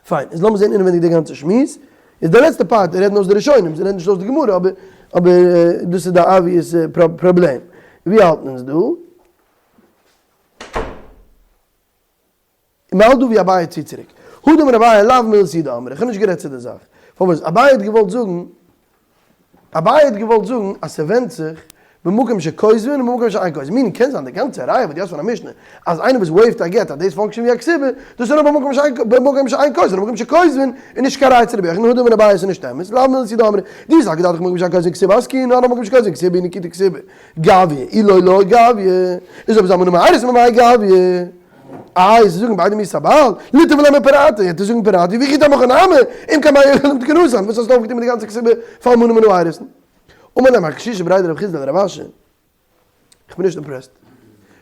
פיין, איז לאמיר זעהן אינעווייניג די גאנצע שמועס. איז די לעצטע part רעדן אויס די ראשונים, זיי רעדן נישט אויס די גמרא, אבער אבער דאס איז די obvious פראבלעם. ווי האלטן אונז דא? און מ'האלט דא ווי אביי ציט צוריק. הא דאמר אביי לאו מילתא היא דאמרי, איך האב נישט גערעדט צו די זאך. פארוואס? אביי האט געוואלט זאגן אביי האט געוואלט זאגן אז ס'ווענדט זיך במקום שכותבין און במקום שאין כותבין, meaning קען זיין די גאנצע ראיה וואס דו האסט פון א משנה אז איינער וואס waive ט א גט אז דאס function ווי א כתובה, דאס איז נאר במקום שאין במקום שאין כותבין, במקום שכותבין איז נישט קיין ראיה צו רבי יוחנן, הא דאמר אביי עס איז נישט אמת, לאו מילתא היא דאמרי, אי סלקא דעתך במקום שאין כותבין כתובה עסקינן, במקום שכותבין כתובה נקיטה כתובה גביא, אי לא לא גביא, איז אויב איז אלמנה מן האירוסין ממאי גביא. איי, זיי זאגן ביידע מי סבל, ליתיב ליה מפרעתא, יעצט זאגן פרעתא, וכי תימא הכי נמי, אם כן מאי הועיל לתקנתן, וואס האסטו אויפגעטון מיט די גאנצע כתובה פאר אלמנה מן האירוסין? אמר ליה מר קשישא בריה דרב חסדא לרב אשי, איך בין נישט impressed,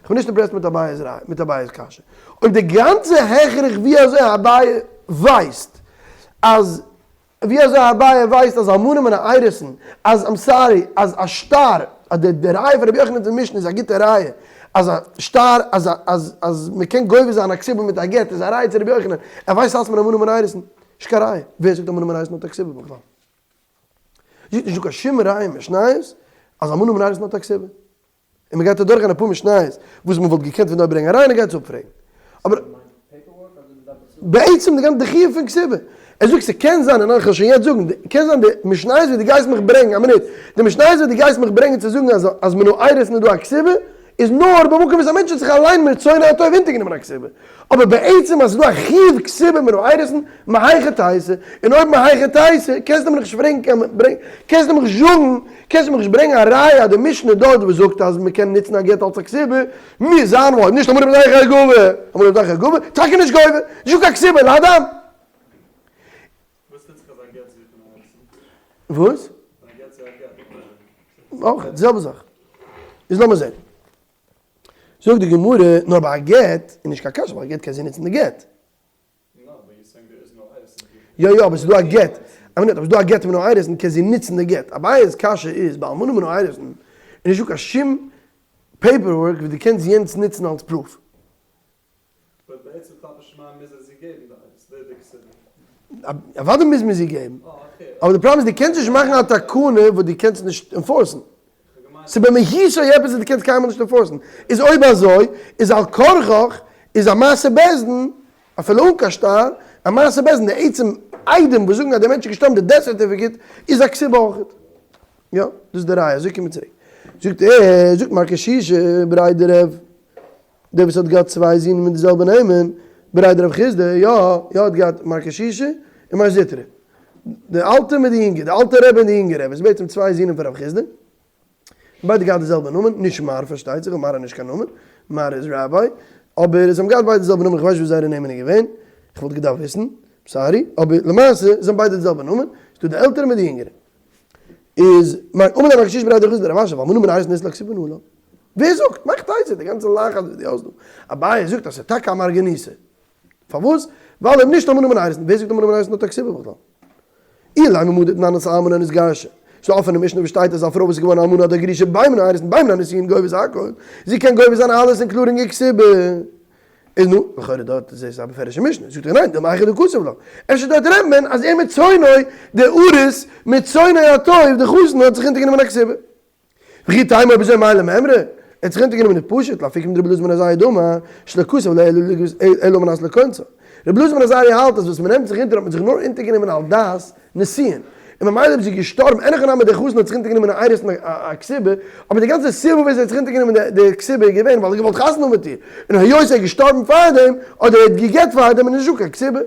איך בין נישט impressed מיט אביי'ס ראיה, מיט אביי'ס קשיא, אויב די גאנצע הכרח ווי אזוי אביי ווייסט אז ווי אזוי אביי ווייסט אז אלמנה מן האירוסין, אז I'm sorry, אז א שטר, אז די די ראיה פון רבי יוחנן פון משנה איז א גוטע ראיה, אז א שטר, אז א אז אז מען קען גובה זיין א כתובה מיט א גט איז א ראיה צו רבי יוחנן, ער ווייסט אלץ מן אלמנה מן האירוסין, נישט קיין ראיה, ווער זאגט אלמנה מן האירוסין האט א כתובה בכלל? זאגט נישט דא קיין שום ראיה אין משניות אז אלמנה מן האירוסין האט א כתובה. און מען גייט אדורך גיין אפאר משניות וואס מען וואלט געקענט פון דארט ברענגען א ראיה און ער גייט עס אפפרעגן. אבער בעצם די גאנצע חיוב פון כתובה, ער זאגט ס'קען זיין, און איך וועל שוין יעצט זאגן, קען זיין די משניות וואס דו גייסט מיך ברענגען, א מינוט, די משניות וואס דו גייסט מיך ברענגען צו זאגן אז אז מן האירוסין איז דא א כתובה, איז נאר במקום וואס א מענטש האט זיך אליין מרצונו הטוב אונטערגענומען א כתובה. אבער בעצם אז ס'איז דא א חיוב כתובה מן האירוסין, מהיכא תיתי, און אויב מהיכא תיתי, קענסטו מיר נישט פרעגן קיין ברענג, קענסטו מיך נישט זאגן, קענסטו מיך נישט ברענגען א ראיה אז די משנה דארט וואס זאגט אז מ'קען נוצן א גט אלס א כתובה, מוז זיין ווייל נישט אלמנה מן זכר גובה, אלמנה מן זכר גובה, טאקע נישט גובה, נישטא קיין כתובה לאדם. וואס טוט זיך אז א גט זוכן א אירוסין? וואס? ווען א גט צו א גט. אויך די זעלבע זאך. איז לאמיר זען. זאגט די גמרא, נאר ביי א גט איז נישט קיין קשיא, ווייל א גט קען זי נוצן די גט. יא יא אבער ס'איז דא א גט, א מינוט, אבער ס'איז דא א גט מן האירוסין קען זי נוצן די גט, אביי'ס קשיא איז ביי אלמנה מן האירוסין איז נישטא קיין שום paper work ווי דו קענסט יענץ נוצן אלס proof. אוודאי מוז מען זי געבן, אבער די פראבלעם איז דו קענסט נישט מאכן א תקנה וואס דו קענסט נישט enforce ן. ס'איז במהותו עפעס וואס דו קענסט קיינמאל נישט enforce ן. איז אויב אזוי איז על כרחך איז א מעשה בית דין, אפילו אן קיין שטר, א מעשה בית דין, די עצם עדים וואס זאגן אז דער מענטש איז געשטארבן די death certificate איז א כתובה אויכעט. יא, דאס איז די ראיה, אזוי קומט מען צוריק. זאגט ער, זאגט מר קשישא בריה דרב, דער וואס האט געהאט צוויי זין מיט די זעלבע נעמען, בריה דרב חסדא, יא, יא האט געהאט מר קשישא און מר זוטרא. די אלטע מיט די יונגע, די אלטע רבי און די יונגע רבי, איז בעצם צוויי זינען פון רב חסדא, ביידע געהאט די זעלבע נאמען, נישט מר פארשטייט זיך, ווייל מר איז נישט קיין נאמען, מר איז ראביי, אבער זיי האבן געהאט ביידע די זעלבע נאמען, איך ווייס נישט וואס זייערע נעמען איז געווען, איך וואלט געדארפט וויסן, sorry, אבער למעשה זיי האבן ביידע די זעלבע נאמען, ס'איז דא די עלטערע מיט די יונגערע. איז מר אמר ליה מר קשישא בריה דרב חסדא לרב אשי, ואלמנה מן האירוסין אית לה כתובה מנא לן. ווער זאגט? מאכט אייזער די גאנצע לחץ וואס דו האסט דא. אביי זאגט אז ס'איז טאקע א מרגניתא. פארוואס? ווייל אויב נישט אלמנה מן האירוסין, ווער זאגט אלמנה מן האירוסין האט א כתובה בכלל? אילימא מהא דתנן אלמנה נתגרשה. ס'דא אפענע משנה וואס שטייט אז א פרוי וואס איז געווארן אלמנה אדער גרושה בין מן האירוסין בין מן הנישואין גובה הכל, זי קען גובה זיין אלעס including איר כתובה. איז נו, לכאורה דארט איז עס א בפירוש'ע משנה. זאגט ער ניין, דילמא היכא דכתב לה. אפשר דארט רעדט מען אז ער מצונו, די ארוס, מצונו הטוב, די חתן האט זיך אונטערגענומען א כתובה. וכי תימא אויב אזוי מאי למימרא? ער האט זיך אונטערגענומען איז פשוט, לאפוקי מדרבי אלעזר בן עזריה דאמר, שלא כתב לה אלא על מנת לקונסה. רבי אלעזר בן עזריה האלט אז וואס מ'נעמט זיך אונטער האט מען זיך נאר אונטערגענומען על דעת נישואין, און ממילא אויב זי איז געשטארבן, אין הכי נמי דער חתן האט זיך אונטערגענומען א אירוסין א כתובה, אבער די גאנצע סיבה פארוואס ער האט זיך אונטערגענומען די כתובה איז געווען ווייל ער האט געוואלט חתונה האבן מיט איר, און היות ער איז געשטארבן פארדעם, אדער ער האט גע'גט פארדעם איז נישטא קיין כתובה.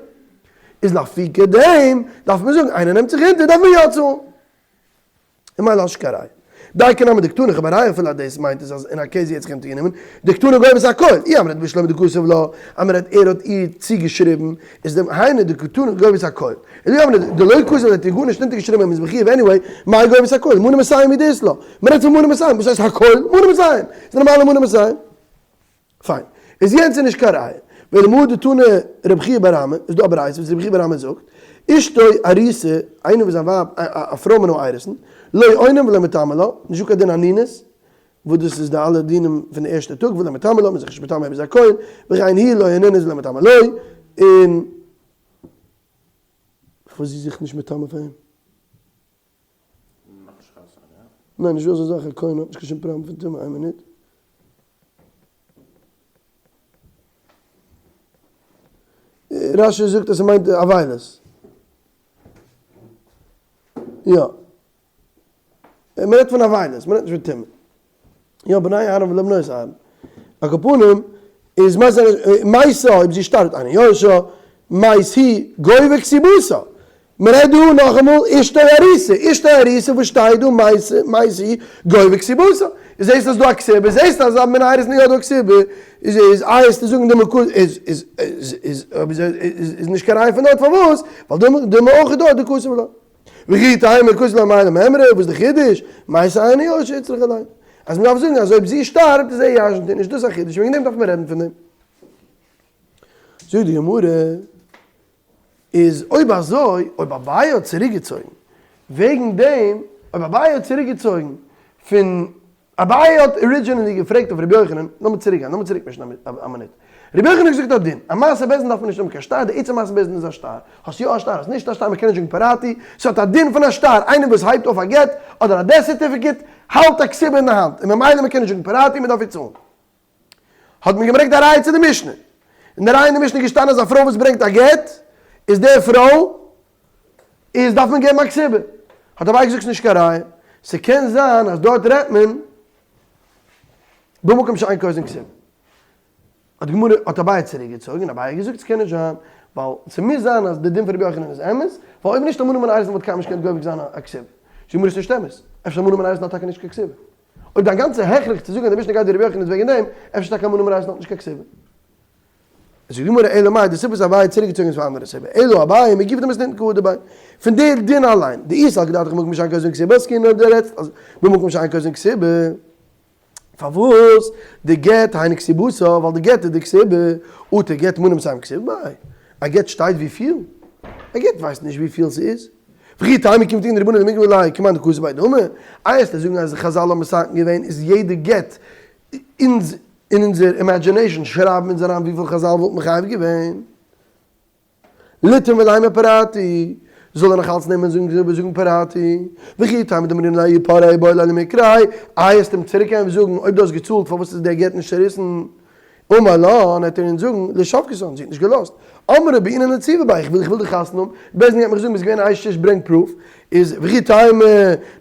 איז לאפוקי דעם דארף מען זאגן איינער נעמט זיך אונטער דארף מען יא צאלן. און מאי לאשקע ראיה? דייקא נמי דקתני, איך האב א ראיה אפילו אז דאס מיינט עס אז אין א case זי האט זיך אונטערגענומען, דקתני גובה הכל, אי אמרת בשלמא דכתב לה, אז מען רעדט ער האט איר צוגעשריבן, איז דעם היינו דקתני גובה הכל, און אי אמרת דלא כתב לה האט איר גארנישט אונטערגעשריבן און מ'איז מחיוב anyway, מאי גובה הכל, מנה מאתים הוא דאית לה, מען רעדט פון מנה מאתים, וואס הייסט הכל? מנה מאתים! ס'איז נארמאלע מנה מאתים. פיין. איז יענץ איז נישט קיין ראיה. ואלא מהא דתני רב חייא בר אמי, איז דא א ברייתא וואס רב חייא בר אמי זאגט, אשתו ארוסה, איינער וואס זיין ווייב, א פרוי מן האירוסין, לא אונן ולא מטמא לה, נישטא קיין דין אנינות, וואס דאס איז די אלע דינים פון די ערשטע טאג, ולא מטמא לה, מ'איז זיך נישט מטמא אויב איז א כהן, וכן היא לא אוננת ולא מטמא לו, און פארוואס זי זיך נישט מטמא פאר אים? ניין נישטא אזא זאך א כהן האט נישט קיין שום פראבלעם פון טומאה איין מינוט. רש"י זאגט אז ס'מיינט אבילות. יא. מ'רעדט פון אבילות, מ'רעדט נישט פון טומאה. יא בני אהרן ולא בנות אהרן. על כל פנים איז מתה אויב זי שטארבט אינו יורשה, מת הוא גובה כתובתה. מ'רעדט דא נאכאמאל אשתו ארוסה, אשתו ארוסה וואס שטייט דא מת הוא גובה כתובתה. זעסט אז דא א כתובה, זעסט אז מן האירוסין איז יא דא א כתובה, איז איז איי עס צו זאגן די מקור איז איז איז איז נישט קיין ראיה פון דארט פארוואס? ווייל דמי אויך איז דא דכתב לה. וכי תימא כתב לה מאי למימרא, וואס איז די חידוש? מתה אינו יורשה איצטריכא ליה. אז מ'דארף זאגן אז אויב זי שטארבט איז ער ירש'נט איר נישט, דאס איז א חידוש, וועגן דעם דארף מען רעדן פון דעם. זאגט די גמרא, איז אויב אזוי, אויב אביי האט צוריקגעצויגן וועגן דעם, אויב אביי האט צוריקגעצויגן פון אביי האט originally געפרעגט אויף רבי יוחנן, לאמיר צוריק גיין, לאמיר צוריק מישן א מינוט. רבי יוחנן האט געזאגט א דין, א מעשה בית דין דארף מען נישט האבן קיין שטר, די עצם מעשה בית דין איז א שטר. האסט יא א שטר, האסט נישט א שטר, מען קען נישט זאגן פרעתי, ס'האט א דין פון א שטר, איינער וואס הייבט אויף א גט, אדער א death certificate, האלט א כתובה אין די האנט, און ממילא מען קען נישט זאגן פרעתי, מען דארף איר צאלן. האט מען געברענגט א ראיה צו די משנה. אין די ראיה אין די משנה איז געשטאנען אז א פרוי וואס ברענגט א גט, איז די פרוי איז דארף מען געבן א כתובה. האט אביי געזאגט ס'נישט קיין ראיה, ס'קען זיין אז דארט רעדט מען במקום שאין כותבין כתובה. האט די גמרא, האט אביי צוריק געצויגן און אביי האט געזאגט ס'קען נישט זיין, ווייל ס'מוז זיין אז די דין פון רבי יוחנן איז אמת, ווייל אויב נישט אלמנה מן האירוסין וואלט קיינמאל נישט געקענט גובה זיין א כתובה. זאגט די גמרא ס'נישט אמת, אפשר אלמנה מן האירוסין האט טאקע נישט קיין כתובה. אויב דיין גאנצע הכרח צו זאגן אז די משנה גייט ווי רבי יוחנן איז וועגן דעם, אפשר טאקע אלמנה מן האירוסין האט נישט קיין כתובה. זאגט די גמרא אלא מאי די סיבה וואס אביי האט צוריק געצויגן איז פאר א אנדערע סיבה, אלא אביי מגופא דמתניתין קא הדר ביה, פון די דין אליין, דאי סלקא דעתך במקום שאין כותבין כתובה עסקינן אויב דו רעדסט אז במקום שאין כותבין כתובה, פארוואס די גט היינו כתובתה ווייל די גט איז די כתובה, אטו גט מנה מאתים כתיב ביה, א גט שטייט וויפיל? א גט ווייסט נישט וויפיל ס'איז. וכי תימא כי מתקני רבנן דמגבי ליה כמאן דכתיב ביה דמי, איי וועסטו זאגן אז חזל האבן מתקן געווען איז יעדע גט אונז אין אונזער imagination שרייבן אונז אריין וויפיל חזל וואלטן מחייב געווען. ליתן ולימא פרעתי, זאל ער נאך אלץ נעמען זאגן זאגן פרעתי, וכי תימא דאמרינן ליה פרעיה איבעי ליה למיקרי, איי וועסט אים צוריק גיין זאגן אויב דו האסט געצאלט פארוואס איז דער גט נישט צעריסן, אמר לן העט ער אונז זאגן לא שבקתן, זי האט נישט געלאזט, אמרי בעינן לצווי ביה איך וויל איך וויל דיך חתונה האבן, בית דין גייט מיך זאגן ביסט געווען אשת איש ברענג proof, איז וכי תימא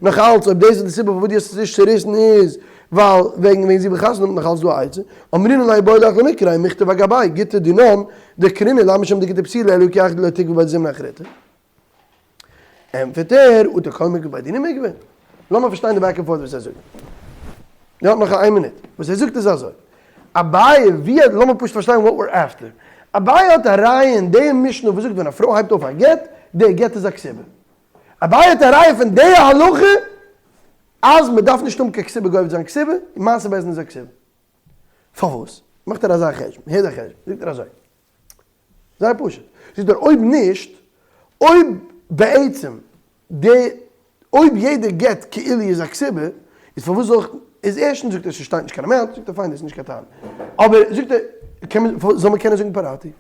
נאך אלץ אויב דאס איז די סיבה פארוואס דו האסט עס נישט צעריסן איז ווייל וועגן וועגן זי וויל חתונה האבן נאך אלץ דא א עצה, אמרינן ליה איבעי לך למיקרי מיכתב אגביה גיטא דינן דקרינא לאו משום דגיטא פסילא אלא כי היכי דלא תיגבי ביה דזימנין אחריתא. ענטפערט ער, אטו כל מיגבי ביה דינא מיגבי. לאמיר פארשטיין די back and forth וואס ער זאגט. יא, נאך איין מינוט. וואס ער זאגט איז אזוי. אביי, ווי, לאמיר פשוט פארשטיין what we're after. אביי האט א ראיה אין די משנה וואס זאגט ווען א פרוי הייבט אויף א גט, די גט איז א כתובה. אביי האט א ראיה פון די הלכה אז מען דארף נישט האבן קיין כתובה גובה זיין כתובה, און מעשה בית דין איז א כתובה. פארוואס? מאכט ער אזא חשבון, הער די חשבון, זאגט ער אזוי. זייער פשוט. זאגט ער אויב נישט, אויב בעצם די, אויב יעדע גט כאילו איז א כתובה, איז פארוואס זאל איך, איז ערשטנס זאגט ער ס'שטייט נישט קיין amount, זאגט ער פיין דאס איז נישט קיין טענה. אבער זאגט ער, קען מען, זאל מען קענען זאגן פרעתי?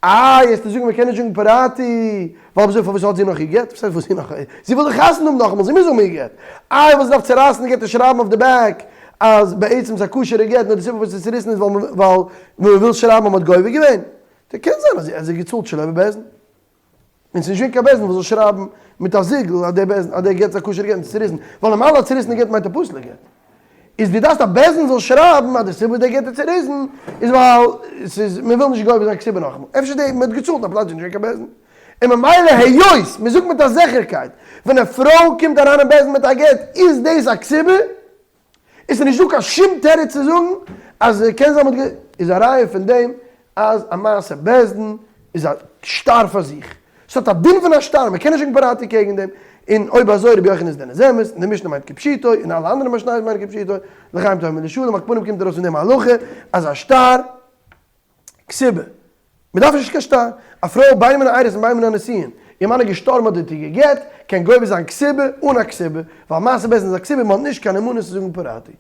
איי וועסטו זאגן מען קען נישט זאגן פרעתי, ווייל אויב אזוי פארוואס האט זי נאך איר גט? וואס הייסט וואס זי נאך, זי וויל דאך חתונה האבן נאכאמאל, זי מוז האבן איר גט. איי וואס דארף צורייסן די גט און שרייבן אויף די back אז בעצם איז א כשר'ע גט נאר די סיבה פארוואס ס'איז צוריסן איז ווייל מען וויל שרייבן אז מען האט גובה געווען. קען זיין אז זי האט געצאלט שלא בבית דין. און ס'איז נישט געווען קיין בית דין וואס זאל שרייבן מיט א זיגל אז דער בית דין אז דער גט איז א כשר'ע גט און ס'איז צוריסן, ווייל נארמאל א צוריסענע גט מיינט א פסול'ע גט. איז דו דארפסט א בית דין זאל שרייבן אז די סיבה וואס דער גט איז צוריסן איז ווייל ס'איז מען וויל נישט גובה זיין כתובה נאכאמאל. אפשר די מען האט געצאלט א פלאץ איז נישט געווען קיין בית דין. און ממילא היות מען זאגט מיט א זיכערקייט ווען א פרוי קומט אריין אין בית דין מיט א גט איז דאס א כתובה, עס איז נישט דא קיין שום תירוץ צו זאגן אז קען זיין מ'האט גע. איז א ראיה פון דעם אז א מעשה בית דין איז א שטר פאר זיך. ס'האט א דין פון א שטר, מ'קען נישט זאגן פרעתי קעגן דעם. און אויב אזוי רבי יוחנן איז דען איז אמת, און די משנה מיינט כפשוטו, און אלע אנדערע משניות מיינען כפשוטו, לחיים טובים ולשלום, על כל פנים קומט ארויס פון דעם א הלכה אז א שטר כתובה. מען דארף נישט קיין שטר. א פרוי בין מן האירוסין בין מן הנישואין, איר מאן איז געשטארבן אדער האט איר גע'גט, קען גובה זיין כתובה אן א כתובה, ווייל מעשה בית דין איז א כתובה, מען האט נישט קיין נאמנות צו זאגן פרעתי.